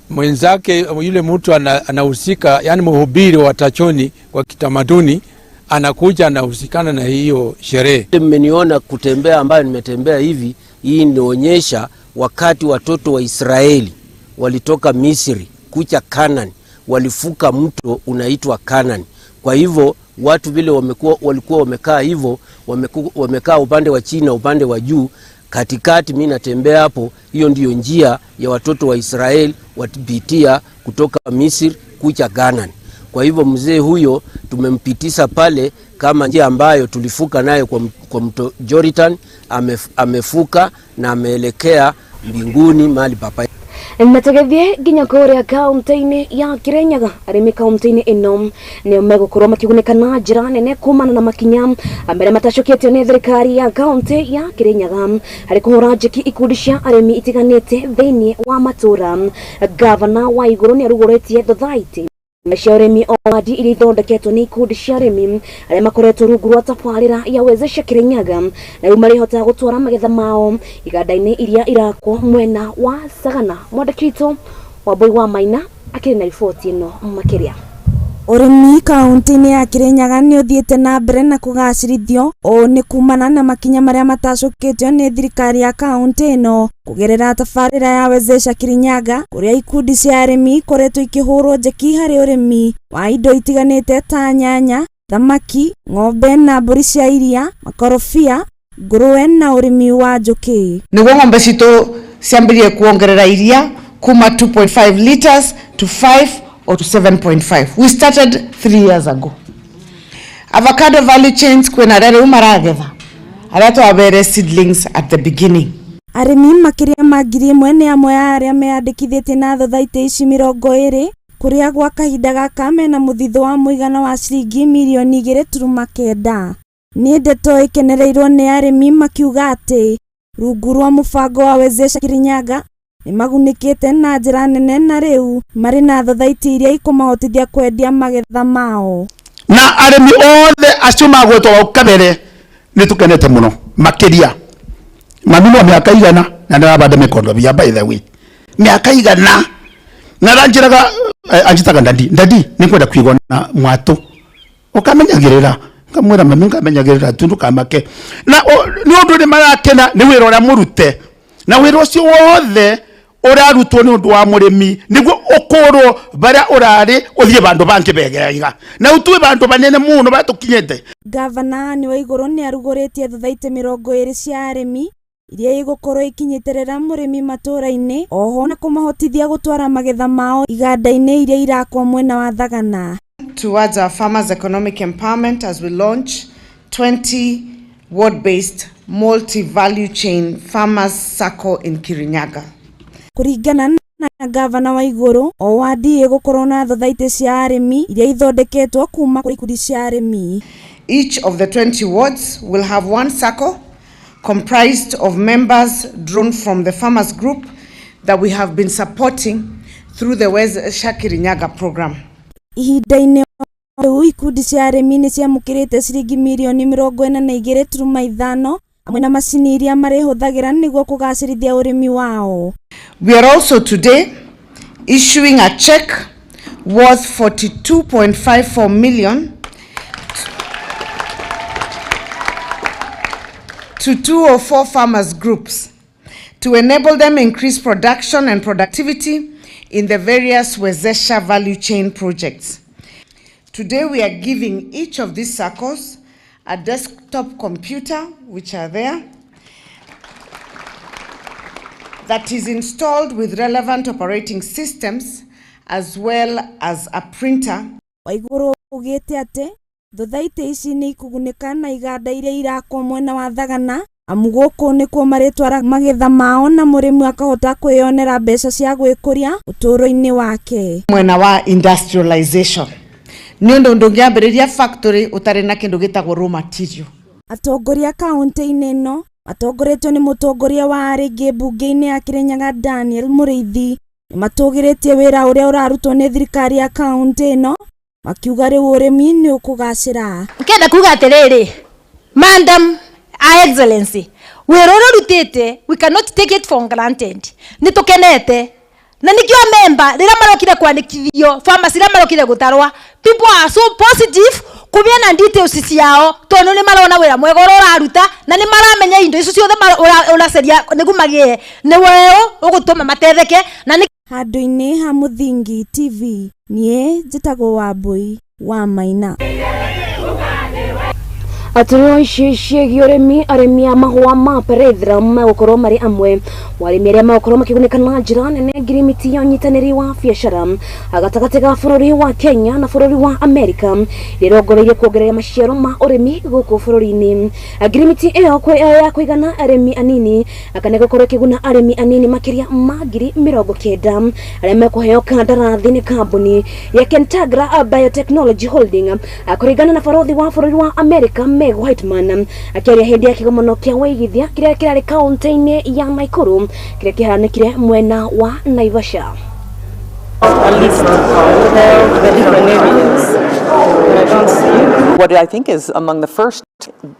Speaker 22: mwenzake yule mtu anahusika, yani mhubiri wa Tachoni kwa kitamaduni, anakuja anahusikana na hiyo sherehe.
Speaker 23: Mmeniona kutembea ambayo nimetembea hivi, hii inaonyesha wakati watoto wa Israeli walitoka Misri kuja Canaan, walifuka mto unaitwa Canaan. Kwa hivyo watu vile walikuwa wamekaa hivyo, wamekaa upande wa chini na upande wa juu, katikati mimi natembea hapo. Hiyo ndiyo njia ya watoto wa Israeli watipitia kutoka Misri kuja Canaan. Kwa hivyo mzee huyo tumempitisha pale kama njia ambayo tulifuka nayo kwa mto Jordan, amefuka na ameelekea mbinguni mahali papa.
Speaker 1: Na tũgĩthiĩ nginya kũrĩa kaunti-inĩ ya Kirinyaga, arĩmi kaunti-inĩ ĩno nĩo megũkorwo makĩgunĩka na njĩra nene kumana na makinya marĩa matacũkĩtio nĩ thirikari ya kaunti ya Kirinyaga harĩ kũhũra njeki ikundi cia arĩmi itiganĩte thĩinĩ wa matũra. Gavana wa Igũrũ nĩ arugũrĩtie thothaitĩ cia ũrĩmi o wadi iria ithondeketwo nĩ ikundi cia arĩmi arĩa makoretwo rungu rwa tabarĩra ya Wezesha Kirinyaga na rĩu marĩhotaga gũtwara magetha mao iganda-inĩ iria irakwo mwena wa Sagana. Mwandĩki witũ Wambui wa Maina akĩrĩ na riboti ĩno makĩria.
Speaker 12: Ũrĩmi kaunti-inĩ ya Kirinyaga nĩ ũthiĩte na mbere na kũgacĩrithio. Ũũ nĩ kumana na makinya marĩa matacũkĩtio nĩ thirikari ya kaunti ĩno kũgerera tabarĩra ya Wezesha Kirinyaga, kũrĩa ikundi cia arĩmi ikoretwo ikĩhũrwo njeki harĩ ũrĩmi wa indo itiganĩte ta nyanya, thamaki, ng'ombe na mbũri cia iria, makorobia, ngũrũwe na ũrĩmi wa njũkĩ.
Speaker 24: Nĩguo ng'ombe citũ ciambĩrĩrie kuongerera iria kuma 2.5 liters to 5 or to 7.5. We started 3 years ago. Avocado value chains kwena arĩa rĩu maragetha, arĩa twabere seedlings at the beginning.
Speaker 12: Arĩmi makĩria ma 1,000 nĩ amwe a arĩa meyandĩkithĩtie na thothaitĩ ici 20 kũrĩa gwa kahinda gaka mena mũthithũ wa mũigana wa ciringi mirioni 2.9. Nĩ ndeto ĩkenereirwo nĩ arĩmi makiuga atĩ rungu rwa mũbango wa Wezesha Kirinyaga nĩmagunĩkĩte na njĩra nene na rĩu marĩ na thothaitĩ iria ikũmahotithia kwendia magetha mao.
Speaker 25: Na arĩmi othe acio magwetwo hau kabere nĩ tũkenete mũno makĩria. Mami no mĩaka igana na ndĩrabanda mĩkondobia, by the way mĩaka igana na aranjĩraga, anjĩtaga ndadi, ndadi nĩngwenda kũigua na mwatũ ũkamenyagĩrĩra, ngamwĩra mami ngamenyagĩrĩra tu ndũkamake. Na nĩ ũndũ nĩ marakena nĩ wĩra ũrĩa mũrute, na wĩra ũcio wothe ũrarutwo nĩ ũndũ wa mũrĩmi nĩguo ũkũrwo barĩa ũrarĩ ũthiĩ bandũ bangĩ begega na ũtue bandũ banene mũno batũkinyĩte.
Speaker 12: Gavana Anne Waiguru nĩ arugũrĩtie thothaitĩ 20 cia arĩmi iria igũkorwo ikinyitĩrĩra mũrĩmi matũra-inĩ oho na kũmahotithia gũtwara magetha mao iganda-inĩ iria irakwo mwena wa Thagana.
Speaker 24: Towards our farmers' economic empowerment as we launch 20 ward-based multi-value chain farmers SACCO in Kirinyaga.
Speaker 12: Kũringana na gavana Waiguru, o wadi ĩgũkorwo na thothaitĩ cia arĩmi iria ithondeketwo kuma kũrĩ ikundi cia arĩmi.
Speaker 24: Each of the 20 wards will have one SACCO comprised of members drawn from the farmers group that we have been supporting through the Wezesha Kirinyaga program.
Speaker 12: Ihinda-inĩ rĩu ikundi cia arĩmi nĩ ciamũkĩrĩte ciringi mirioni 42.5 hamwe na macini iria marĩhũthagĩra nĩguo kũgacĩrithia ũrĩmi wao.
Speaker 24: We are also today issuing a check worth 42.54 million to 204 farmers groups to enable them increase production and productivity in the various Wezesha value chain projects. Today we are giving each of these SACCOs a desktop computer, which are there, that is installed with relevant operating systems as well as a printer.
Speaker 12: Waiguru augĩte atĩ thothaitĩ ici nĩ ikũgunĩka na iganda iria irakwo mwena wa Thagana amu gũkũ nĩkuo marĩtwara magetha mao na mũrĩmi akahota kwĩyonera mbeca cia gwĩkũria ũtũũro-inĩ wake.
Speaker 24: Mwena wa industrialization nĩ ũndũ ndũngĩambĩrĩria factory ũtarĩ na kĩndũ gĩtagwo raw material.
Speaker 12: Atongoria kaunti-inĩ ĩno matongoretio nĩ mũtongoria wa arĩngĩ mbunge-inĩ ya Kirinyaga Daniel Mũrĩithi nĩ matũgĩrĩtie wĩra ũrĩa ũrarutwo nĩ thirikari ya kaunti ĩno makiuga rĩu ũrĩmi nĩ ũkũgacĩra.
Speaker 2: Nkenda kuga atĩrĩrĩ, Madam Her Excellency, wĩra ũrĩa ũrutĩte we cannot take it for granted. Nĩ tũkenete na nikio member rĩrĩa marokire kwandĩkithio farmers rĩrĩa marokire gũtarwa, people are so positive kũgĩa na details ciao tondũ nĩ marona wĩra mwega ũrĩa ũraruta na nĩ maramenya indo icio ciothe ũracaria nĩguo magĩe nĩ weũ ũgũtũma matetheke na nĩ
Speaker 12: Handũ-inĩ ha Mũthingi TV niĩ njĩtagwo Wambui wa Maina.
Speaker 1: Atũrĩ ici ciĩgiĩ ũrĩmi, arĩmi a mahũa ma pyrethrum megũkorwo marĩ amwe wa arĩmi arĩa megũkorwo makĩgunĩka na njĩra nene ngirimiti ya ũnyitanĩri wa biacara gatagatĩ ga bũrũri wa Kenya na bũrũri wa Amerika ĩrĩa ĩrongoreirie kuongerera maciaro ma ũrĩmi gũkũ bũrũri-inĩ. Ngirimiti ĩyo ya kũigana arĩmi anini kana ĩgũkorwo ĩkĩguna arĩmi anini makĩria ma 90,000 arĩa mekũheo kandarathi nĩ kambuni ya Kentagra Biotechnology Holding kũringana na barothi wa bũrũri wa Amerika Meg Whitman akĩaria hĩndĩ ya kĩgomano kĩa wĩigithia kĩrĩa kĩrarĩ kaunti-inĩ ya Nakuru kĩrĩa kĩhanĩkire mwena wa Naivasha.
Speaker 3: A list of the different areas, but I don't see.
Speaker 6: What I think is among the first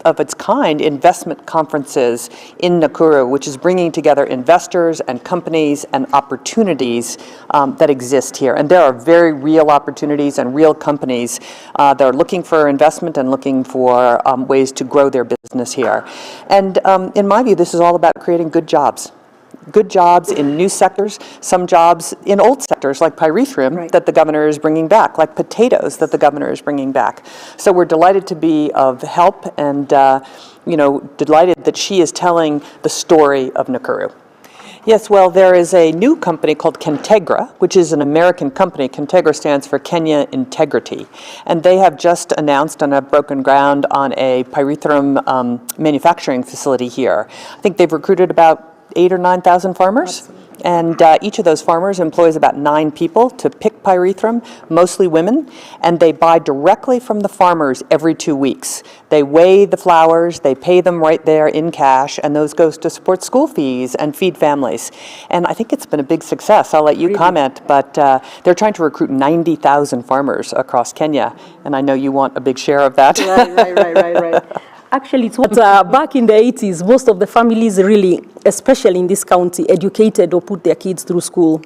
Speaker 6: of its kind investment conferences in Nakuru, which is bringing together investors and companies and opportunities that exist here. And there are very real opportunities and real companies that are looking for investment and looking for ways to grow their business here. And in my view, this is all about creating good jobs. Good jobs in new sectors, some jobs in old sectors like pyrethrum that the governor is bringing back, like potatoes that the governor is bringing back. So we're delighted to be of help and, delighted that she is telling the story of Nakuru. Yes, well, there is a new company called Kentegra, which is an American company. Kentegra stands for Kenya Integrity. And they have just announced and have broken ground on a pyrethrum manufacturing facility here. I think they've recruited about 8,000 or 9,000 farmers. And each of those farmers employs about 9 people to pick pyrethrum, mostly women, and they buy directly from the farmers every 2 weeks. They weigh the flowers, they pay them right there in cash, and those goes to support school fees and feed families. And I think it's been a big success. I'll let you comment, but they're trying to recruit 90,000 farmers across Kenya, and I know you want a big share of that.
Speaker 3: Right. Actually, it's what, back in the 80s, most of the families really, especially in this county, educated or put their kids through school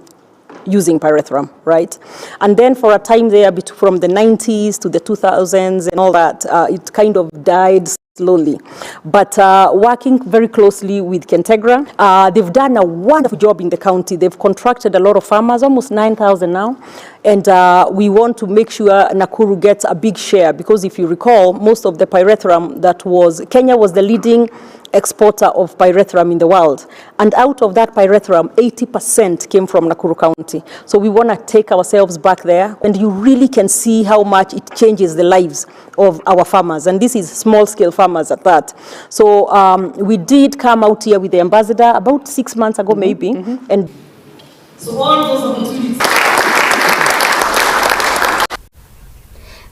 Speaker 3: using pyrethrum, right? And then for a time there, from the 90s to the 2000s and all that, it kind of died slowly. But working very closely with Kentegra, they've done a wonderful job in the county. They've contracted a lot of farmers, almost 9,000 now. And we want to make sure Nakuru gets a big share, because if you recall, most of the pyrethrum that was, Kenya was the leading exporter of pyrethrum in the world. And out of that pyrethrum, 80% came from Nakuru County. So we want to take ourselves back there, and you really can see how much it changes the lives of our farmers. And this is small-scale farmers at that. So we did come out here with the ambassador about 6 months ago, maybe. And
Speaker 4: So all those opportunities.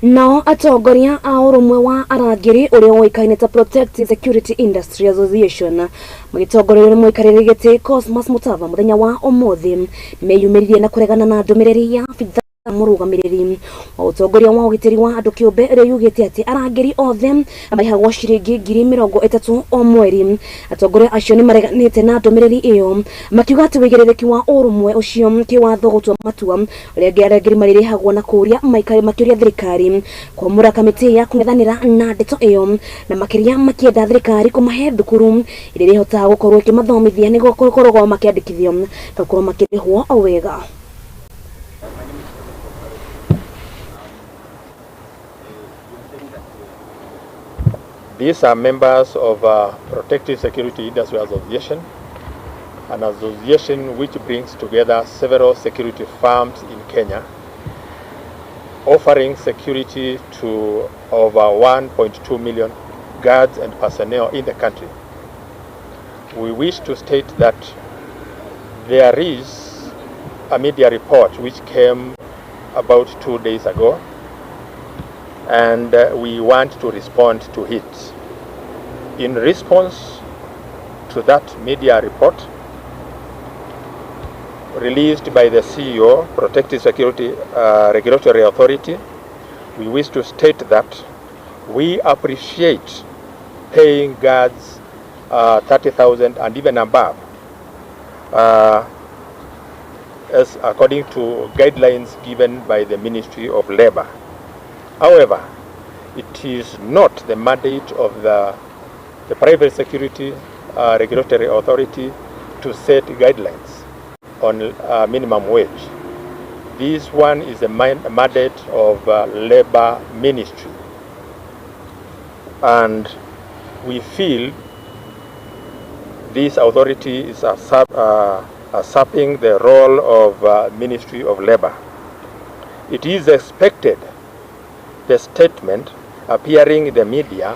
Speaker 1: Nao atongoria a ũrũmwe wa arangĩri ũrĩa ũĩkaine ta Protective Security Industry Association magĩtongorerio nĩ mũikarĩri gĩtĩ Cosmas Mutava mũthenya wa ũmũthĩ nĩmeyumĩririe na kũregana na ndũmĩrĩri ya abithaa mũrũgamĩrĩri wa ũtongoria wa ũgitĩri wa andũ kĩũmbe ĩrĩa yugĩte atĩ arangĩri othe marĩhagwo ciringi 30,000 o mweri. Atongoria acio nĩmareganĩte na ndũmĩrĩri ĩyo makiuga atĩ wĩigĩrĩrĩki wa ũrũmwe ũcio kĩwatho gũtua matua ũrĩa arangĩri marĩrĩhagwo na kũũria maikari makĩũria thirikari kwamũra kamĩtĩ ya kũng'ethanĩra na ndeto ĩyo na makĩria makĩenda thirikari kũmahe thukuru ĩrĩa ĩrĩhotaga gũkorwo ĩkĩmathomithia nĩguo gũkorwo makĩandĩkithio na gũkorwo makĩrĩhwo wega.
Speaker 7: These are members of Protective Security Industry Association, an association which brings together several security firms in Kenya, offering security to over 1.2 million guards and personnel in the country. We wish to state that there is a media report which came about 2 days ago, and we want to respond to it. In response to that media report released by the CEO, Protective Security Regulatory Authority, we wish to state that we appreciate paying guards 30,000 and even above, as according to guidelines given by the Ministry of Labor. However, it is not the mandate of the Private Security Regulatory Authority to set guidelines on minimum wage. This one is a mandate of Labor Ministry. And we feel this authority is usurping the role of Ministry of Labor. It is expected the statement appearing in the media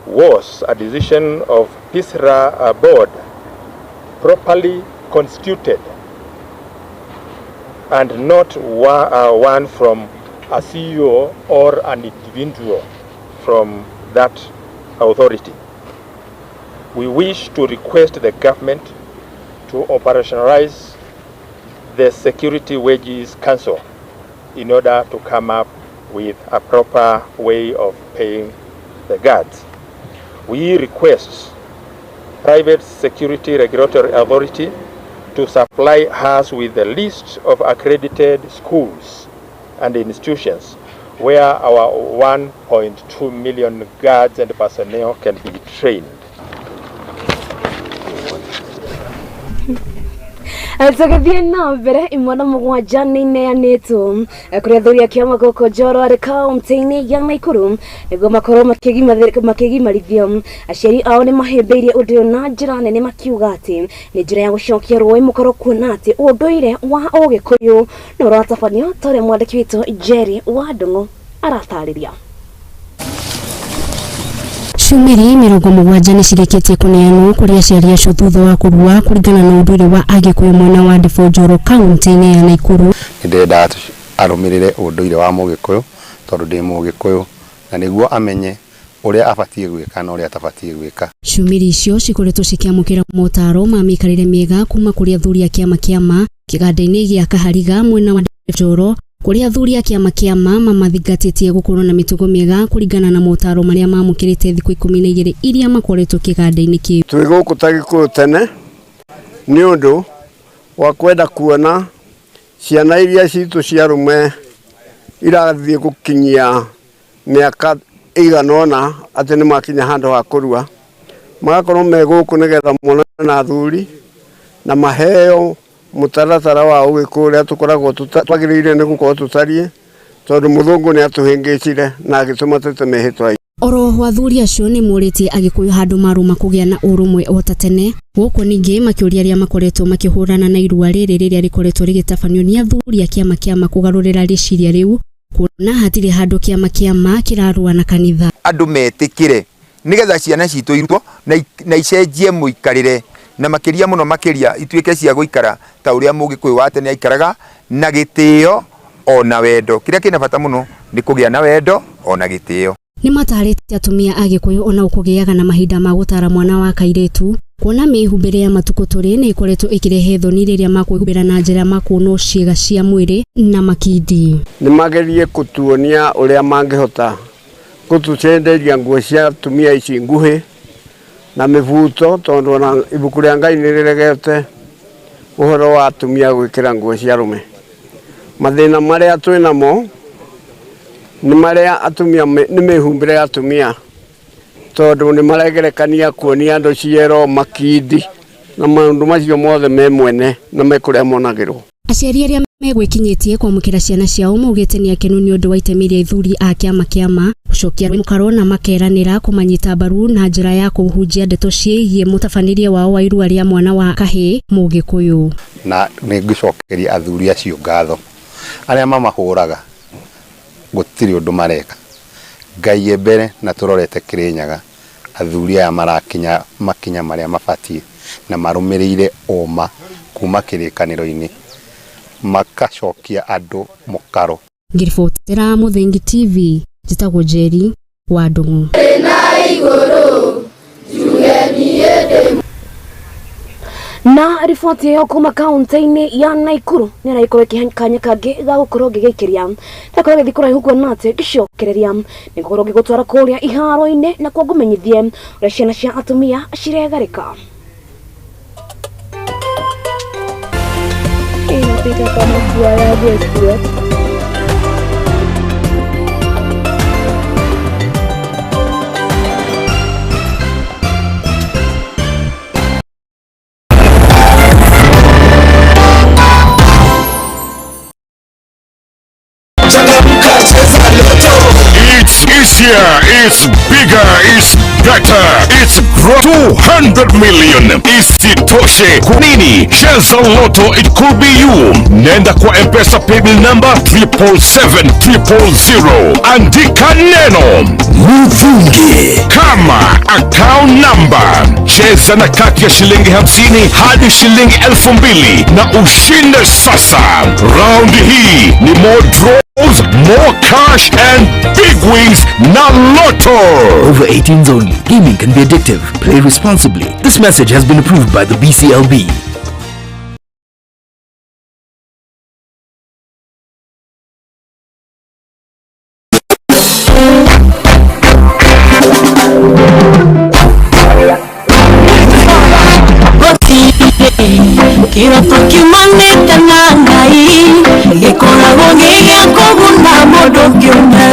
Speaker 7: was a decision of PSIRA board properly constituted and not one from a CEO or an individual from that authority. We wish to request the government to operationalize the Security Wages Council in order to come up with a proper way of paying the guards. We request Private Security Regulatory Authority to supply us with a list of accredited schools and institutions where our 1.2 million guards and personnel can be trained.
Speaker 1: Tũgĩthiĩ na mbere imwana mũgwanja nĩ ineanĩtwo kũrĩ athuri a kĩama gũkũ Njoro arĩ kaũntĩ-inĩ ya Naikuru nĩguo makorwo makĩgimarithio. Aciari ao nĩ mahĩmbĩirie ũndũ ũyũ na njĩra nene makiuga atĩ nĩ njĩra ya gũcokia rũĩ mũkaro kuona atĩ ũndũire wa Ũgĩkũyũ nĩ ũratabanio ta ũrĩa mwandĩki witũ Jerry wa Ndung'u aratarĩria.
Speaker 5: Ciumĩri 70 nĩ cirĩkĩtie kũneanwo kũrĩ aciari acio thutha wa kũrua kũringana na ũndũire wa Agĩkũyũ mwena wa Ndĩbũ Njoro kaũntĩ-inĩ ya Naikuru.
Speaker 8: Nĩ ndĩrenda arũmĩrĩre ũndũire wa Mũgĩkũyũ tondũ ndĩ Mũgĩkũyũ na nĩguo amenye ũrĩa abatiĩ gwĩka na ũrĩa atabatiĩ gwĩka.
Speaker 5: Ciumĩri icio cikoretwo cikĩamũkĩra motaro ma mĩikarĩre mĩega kuma kũrĩ athuri a kĩama kĩama kĩganda-inĩ gĩa Kahariga mwena wa Ndĩbũ Njoro kũrĩa athuri a kĩama kĩama mamathingatĩtie gũkorwo na mĩtugo mĩega kũringana na motaro marĩa mamũkĩrĩte thikũ 12 iria makoretwo kĩganda-inĩ kĩu.
Speaker 9: Twĩ gũkũ ta Gĩkũyũ tene nĩ ũndũ wa kwenda kuona ciana iria citũ cia arũme irathiĩ gũkinyia mĩaka ĩigana ũna atĩ nĩ makinya handũ ha kũrua, magakorwo me gũkũ nĩgetha monane na athuri na maheo mũtaratara wa Ũgĩkũyũ ũrĩa tũkoragwo twagĩrĩire nĩ gũkorwo tũtariĩ tondũ mũthũngũ nĩ atũhĩngĩcire na agĩtũma tũte mĩhĩtwa itũ.
Speaker 5: Oroho athuri acio nĩ morĩtie Agĩkũyũ handũ marũma kũgĩa na ũrũmwe o ta tene gũkũ ningĩ makĩũria arĩa makoretwo makĩhũrana na irua rĩrĩ rĩrĩa rĩkoretwo rĩgĩtabanio nĩ athuri a kĩama kĩama kũgarũrĩra rĩciria rĩu kuona hatirĩ handũ kĩama kĩama kĩrarũa na kanitha.
Speaker 10: Andũ metĩkĩre nĩgetha ciana citũ irutwo na icenjie mũikarĩre
Speaker 4: Na makĩria mũno makĩria ituĩke cia gũikara ta ũrĩa Mũgĩkũyũ wa tene aikaraga na gĩtĩo ona wendo. Kĩrĩa kĩna bata mũno nĩ kũgĩa na wendo ona gĩtĩo.
Speaker 5: Nĩ matarĩte atumia a Gĩkũyũ ona kũgĩaga na mahinda ma gũtara mwana wa kairĩtu kuona mĩhumbĩre ya matukũ tũrĩ nĩ ĩkoretwo ĩkĩrehe thoni rĩrĩa makwĩhumbĩra na njĩra makuonwo ciĩga cia mwĩrĩ na makindi.
Speaker 9: Nĩ magerie kũtuonia ũrĩa mangĩhota gũtũcenderia nguo cia atumia ici nguhĩ na mĩbuto, tondũ ona ibuku rĩa Ngai nĩ rĩregete ũhoro wa atumia gwĩkĩra nguo cia arũme. Mathĩna marĩa twĩ namo nĩ marĩa atumia nĩ mĩhumbĩre ya atumia, tondũ nĩ maregerekania kuonia andũ ciero, makindi na maũndũ macio mothe me mwene na me kũrĩa monagĩrwo.
Speaker 5: Aciari arĩa megwĩkinyĩtie kwamũkĩra ciana ciao maugĩte nĩ akenu nĩ ũndũ wa itemi rĩa ithuri a kĩama kĩama gũcokia mũkaro na makeranĩra kũmanyita mbaru na njĩra ya kũhunjia ndeto ciĩgiĩ mũtabanĩrie wao wa irua rĩa mwana wa kahĩĩ Mũgĩkũyũ.
Speaker 8: Na nĩ ngũcokeria athuri acio ngatho arĩa mamahũraga gũtirĩ ũndũ mareka. Ngai e mbere na tũrorete Kĩrĩnyaga, athuri aya marakinya makinya marĩa mabatiĩ na marũmĩrĩire ũma kuma kĩrĩkanĩro-inĩ, makacokia andũ mũkaro.
Speaker 5: Ngĩribotera Mũthingi TV, njĩtagwo Njeri wa Ndung'u.
Speaker 1: Na riboti ĩyo kuma kaunti-inĩ ya Naikuru nĩ ĩragĩkorwo ĩkĩhe kanya kangĩ ga gũkorwo ngĩgĩikĩria ndakorwo gĩthiĩ kũraihu kuona atĩ ngĩcokereria nĩ ngũkorwo ngĩgũtwara kũrĩa iharo-inĩ na kuo ngũmenyithie ũrĩa ciana cia atumia ciregarĩka.
Speaker 10: Inapita kama Kiarabu Express.
Speaker 14: It's easier, it's bigger, it's better, it's 200 million. Isitoshe, kunini? Cheza Lotto, it could be you. Nenda kwa M-Pesa paybill number 777 000. Andika neno Mvungi kama account number. Cheza na kati ya shilingi 50 hadi shilingi 2000 na ushinde sasa. Round hii ni more draws, more cash and big wins na Lotto.
Speaker 15: Over 18s only. Gaming can be addictive. Play responsibly. This message has been approved by the BCLB.
Speaker 18: Kĩroto kiumanĩte na Ngai gĩkoragwo gĩ gĩa kũguna mũndũ kĩũmbe.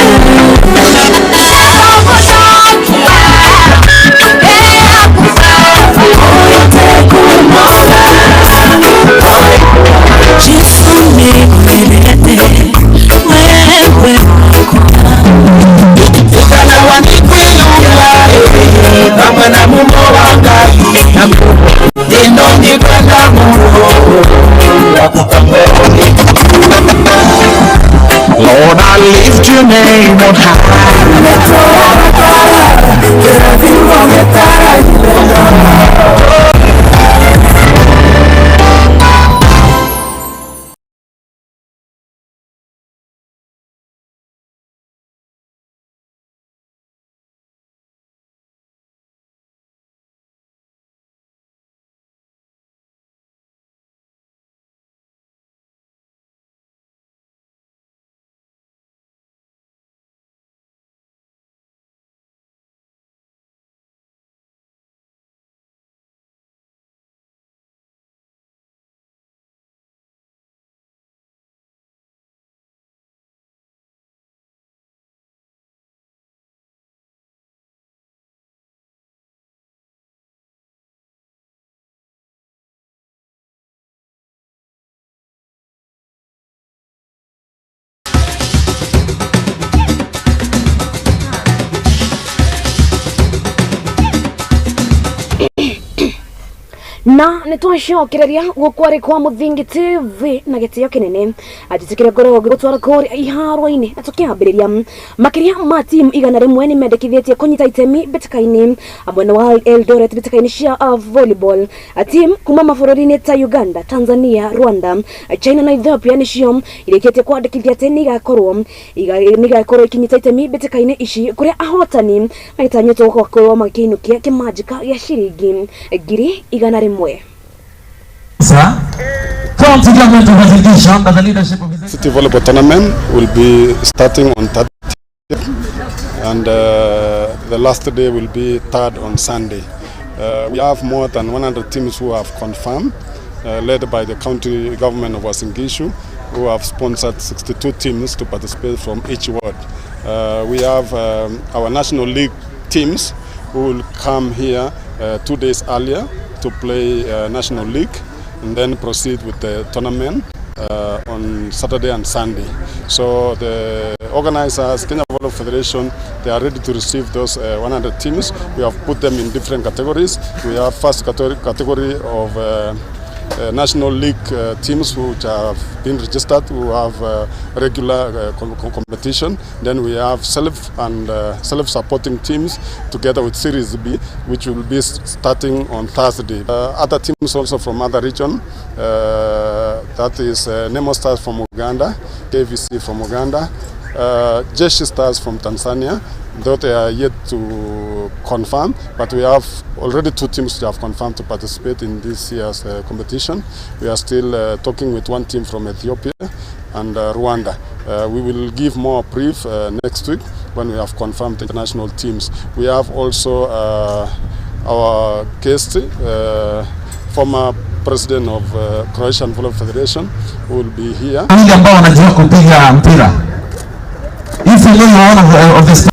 Speaker 18: Jesũ nĩngwendete wewe
Speaker 16: hamwe na mumo wa Ngai ino ni kwenda muno. Lord, I lift your name on high.
Speaker 1: Na nä twacokereria gũkwarĩ kwa Mũthingi TV na gĩtĩo kĩnene anjĩtĩkĩre ngoragwo ngĩgũtwara kũrĩa iharo-inĩ na tũkĩambĩrĩria makĩria ma timu 100 nĩ mendekithĩtie kũnyita itemi mbĩtĩka-inĩ mwena wa Eldoret mbĩtĩka-inĩ cia volleyball. Timu kuma mabũrũri-inĩ ta Uganda, Tanzania, Rwanda, China na Ethiopia nĩcio irĩkĩtie kwandĩkithia atĩ nĩ igakorwo ikinyita itemi mbĩtĩka-inĩ ici kũrĩa ahotani magĩtanyĩtwo gũkorwo makĩinũkia kĩmanjĩka gĩa ciringi 100,000.
Speaker 16: County government of Uasin Gishu under the leadership of
Speaker 11: His City Volleyball Tournament will be starting on 30th and the last day will be 3rd on Sunday. We have more than 100 teams who have confirmed, led by the county government of Uasin Gishu, who have sponsored 62 teams to participate from each ward. We have our national league teams who will come here 2 days earlier to play national league and then proceed with the tournament on Saturday and Sunday. So the organizers, Kenya Volleyball Federation, they are ready to receive those 100 teams. We have put them in different categories. We have first category of national league teams which have been registered, who have regular competition. Then we have self-supporting teams together with Series B, which will be starting on Thursday. Other teams also from other region, that is Nemo Stars from Uganda, KVC from Uganda, Jeshi Stars from Tanzania, though they are yet to confirm, but we have already two teams that have confirmed to participate in this year's competition. We are still talking with one team from Ethiopia and Rwanda. We will give more brief next week when we have confirmed international teams. We have also our guest, former president of Croatian Volleyball Federation, who will be here.
Speaker 16: Wale ambao wanajua kupiga mpira. If you know one of the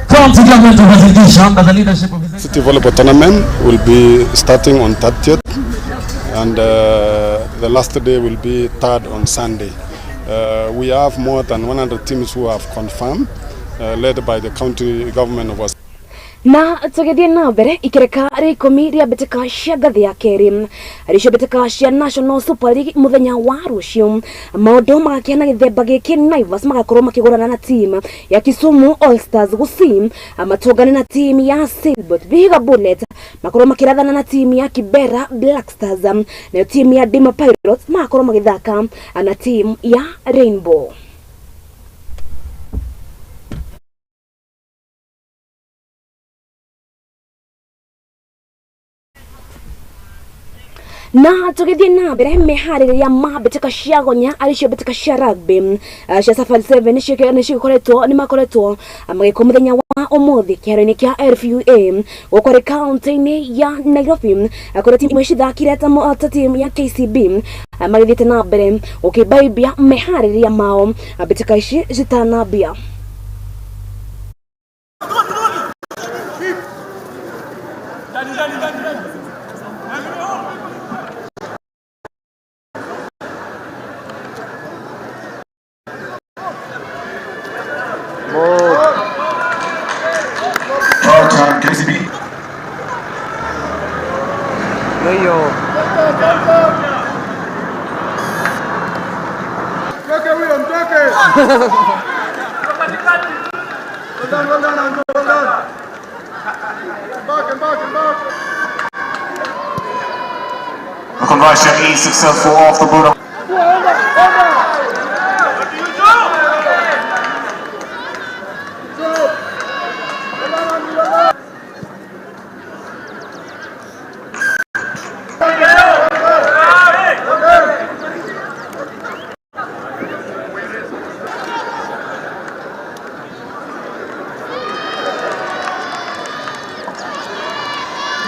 Speaker 16: County government of Uasin Gishu under the leadership of His
Speaker 11: City Volleyball Tournament will be starting on 30th and the last day will be 3rd on Sunday. We have more than 100 teams who have confirmed, led by the county government of Uasin
Speaker 1: Na tũgĩthiĩ na mbere ikereka rĩa 10 rĩa mbĩtĩka cia ngathĩ ya kerĩ arĩcio mbĩtĩka cia National Super League mũthenya wa rũciũ maũndũ magakĩana gĩthemba gĩkĩ Naivas magakorwo makĩgũrana na team ya Kisumu All Stars, Gusii matũngane na team ya Sailboat, Vihiga Bullet makorwo makĩrathana na team ya Kibera Black Stars, nayo team ya Dima Pirates magakorwo magĩthaka na team ya Rainbow. Na tũgĩthiĩ na mbere meharĩrĩria ma mbĩtĩka cia gonya arĩcio mbĩtĩka cia rugby cia Safari 7 nĩcio nĩ makoretwo magĩkwo mũthenya wa ũmũthĩ kĩharo-inĩ kĩa LFUA gũkũ arĩ kaunti-inĩ ya Nairobi, kũrĩa timu imwe cithakire ta timu ya KCB magĩthiĩte na mbere gũkĩmbaimbia meharĩrĩria mao mbĩtĩka ici citanambia.
Speaker 14: Time, KCB.
Speaker 6: Yoyo.
Speaker 9: Mtoke huyo, mtoke. Well done, well done, Andrew, well done. Back and back and back.
Speaker 14: The conversion is successful off the boot.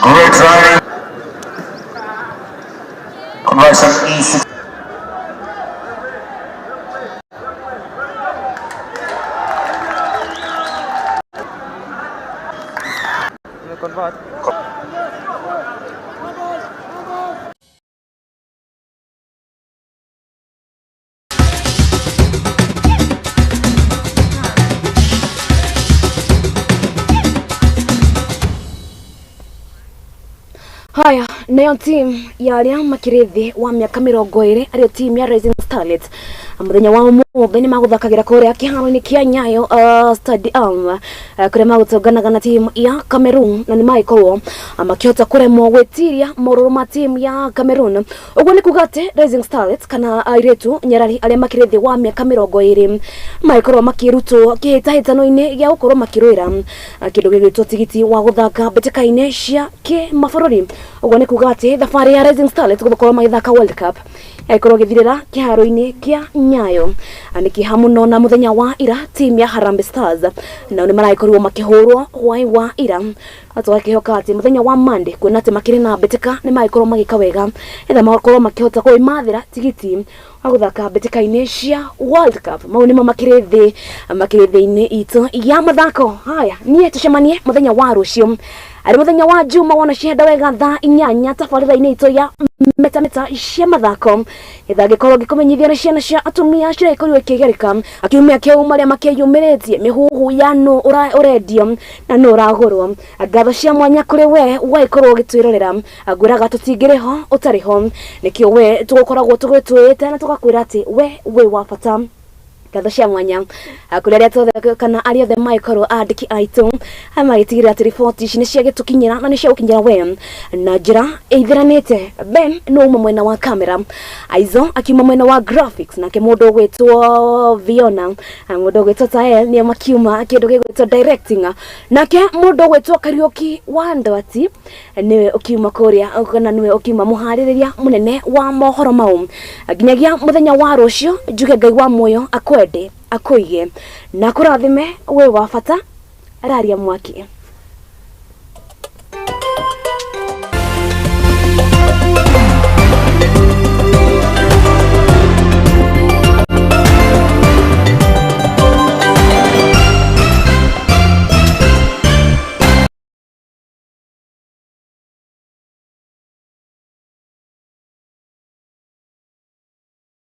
Speaker 14: Great riding. Conversion is
Speaker 6: Convert.
Speaker 1: Nayo team ya arĩa makĩrĩ thĩ wa mĩaka 20, arĩo team ya Rising Starlets, mũthenya wa ũmũthĩ nĩ magũthakagĩra kũrĩa kĩharo-inĩ kĩa Nyayo Stadium, kũrĩa magũtũnganaga na team ya Cameroon, na nĩ magĩkorwo makĩhota kũremwo gwĩtiria morũrũ ma team ya Cameroon. Ũguo nĩ kuga atĩ Rising Starlets kana airĩtu nyarari arĩa makĩrĩ thĩ wa mĩaka 20 magĩkorwo makĩrutwo kĩhĩtahĩtano-inĩ gĩa gũkorwo makĩrũĩra kĩndũ gĩgwĩtwo tigiti wa gũthaka mbĩtĩka-inĩ cia kĩmabũrũri. Ũguo nĩ kuga atĩ thabarĩ ya Rising Starlets gũkorwo magĩthaka World Cup ĩkorwo gĩthirĩra kĩharo-inĩ kĩa Nyayo. Nĩ kĩeha mũno na mũthenya wa ira team ya Harambee Stars nao nĩ maragĩkorirwo makĩhũrwo hwaĩ wa ira. Tũgakĩhoka atĩ mũthenya wa Monday, kuona atĩ makĩrĩ na mbĩtĩka, nĩ magĩkorwo magĩka wega etha makorwo makĩhota kwĩmathĩra tigiti wa gũthaka mbĩtĩka-inĩ cia World Cup. Mau nĩmo makĩrĩ thĩ makĩrĩ thĩ-inĩ itũ ya mathako. Haya, niĩ tũcemanie mũthenya wa rũciũ, arĩ mũthenya wa Juma, wona cienda wega thaa 8, tabarĩra-inĩ itũ ya metameta cia mathako, getha ngĩkorwo ngĩkũmenyithia nĩ ciana cia atumia ciragĩkorirwo ikĩgereka akiumia kĩu marĩa makĩyumĩrĩtie mĩhuhu ya nũ ũrendio na nũ ũragũrwo. Ngatho cia mwanya kũrĩ we wagĩkorwo ũgĩtwĩrorera. Ngwĩraga tũtingĩrĩ ho ũtarĩ ho, nĩkĩo we tũgũkoragwo tũgĩtwĩte na tũgakwĩra atĩ we wĩ wa bata. Ngatho cia mwanya kũrĩ arĩa othe kana arĩa othe magĩkorwo andĩki aitũ magĩtigĩrĩra atĩ riboti ici nĩ ciagĩtũkinyĩra na nĩ ciagũkinyĩra we na njĩra ĩithĩranĩte. Ben nĩ uma mwena wa kamera, Aizo akiuma mwena wa graphics, nake mũndũ ũgwĩtwo Viona, mũndũ ũgwĩtwo Tael nĩo makiuma kĩndũ gĩgwĩtwo directing, nake mũndũ ũgwĩtwo Kariũki wa Ndwati nĩwe ũkiuma kũrĩa kana nĩwe ũkiuma mũharĩrĩria mũnene wa mohoro mau. Nginyagia mũthenya wa rũciũ, njuge Ngai wa muoyo akwende, akũige na akũrathime. Wĩ wa bata, raria mwaki.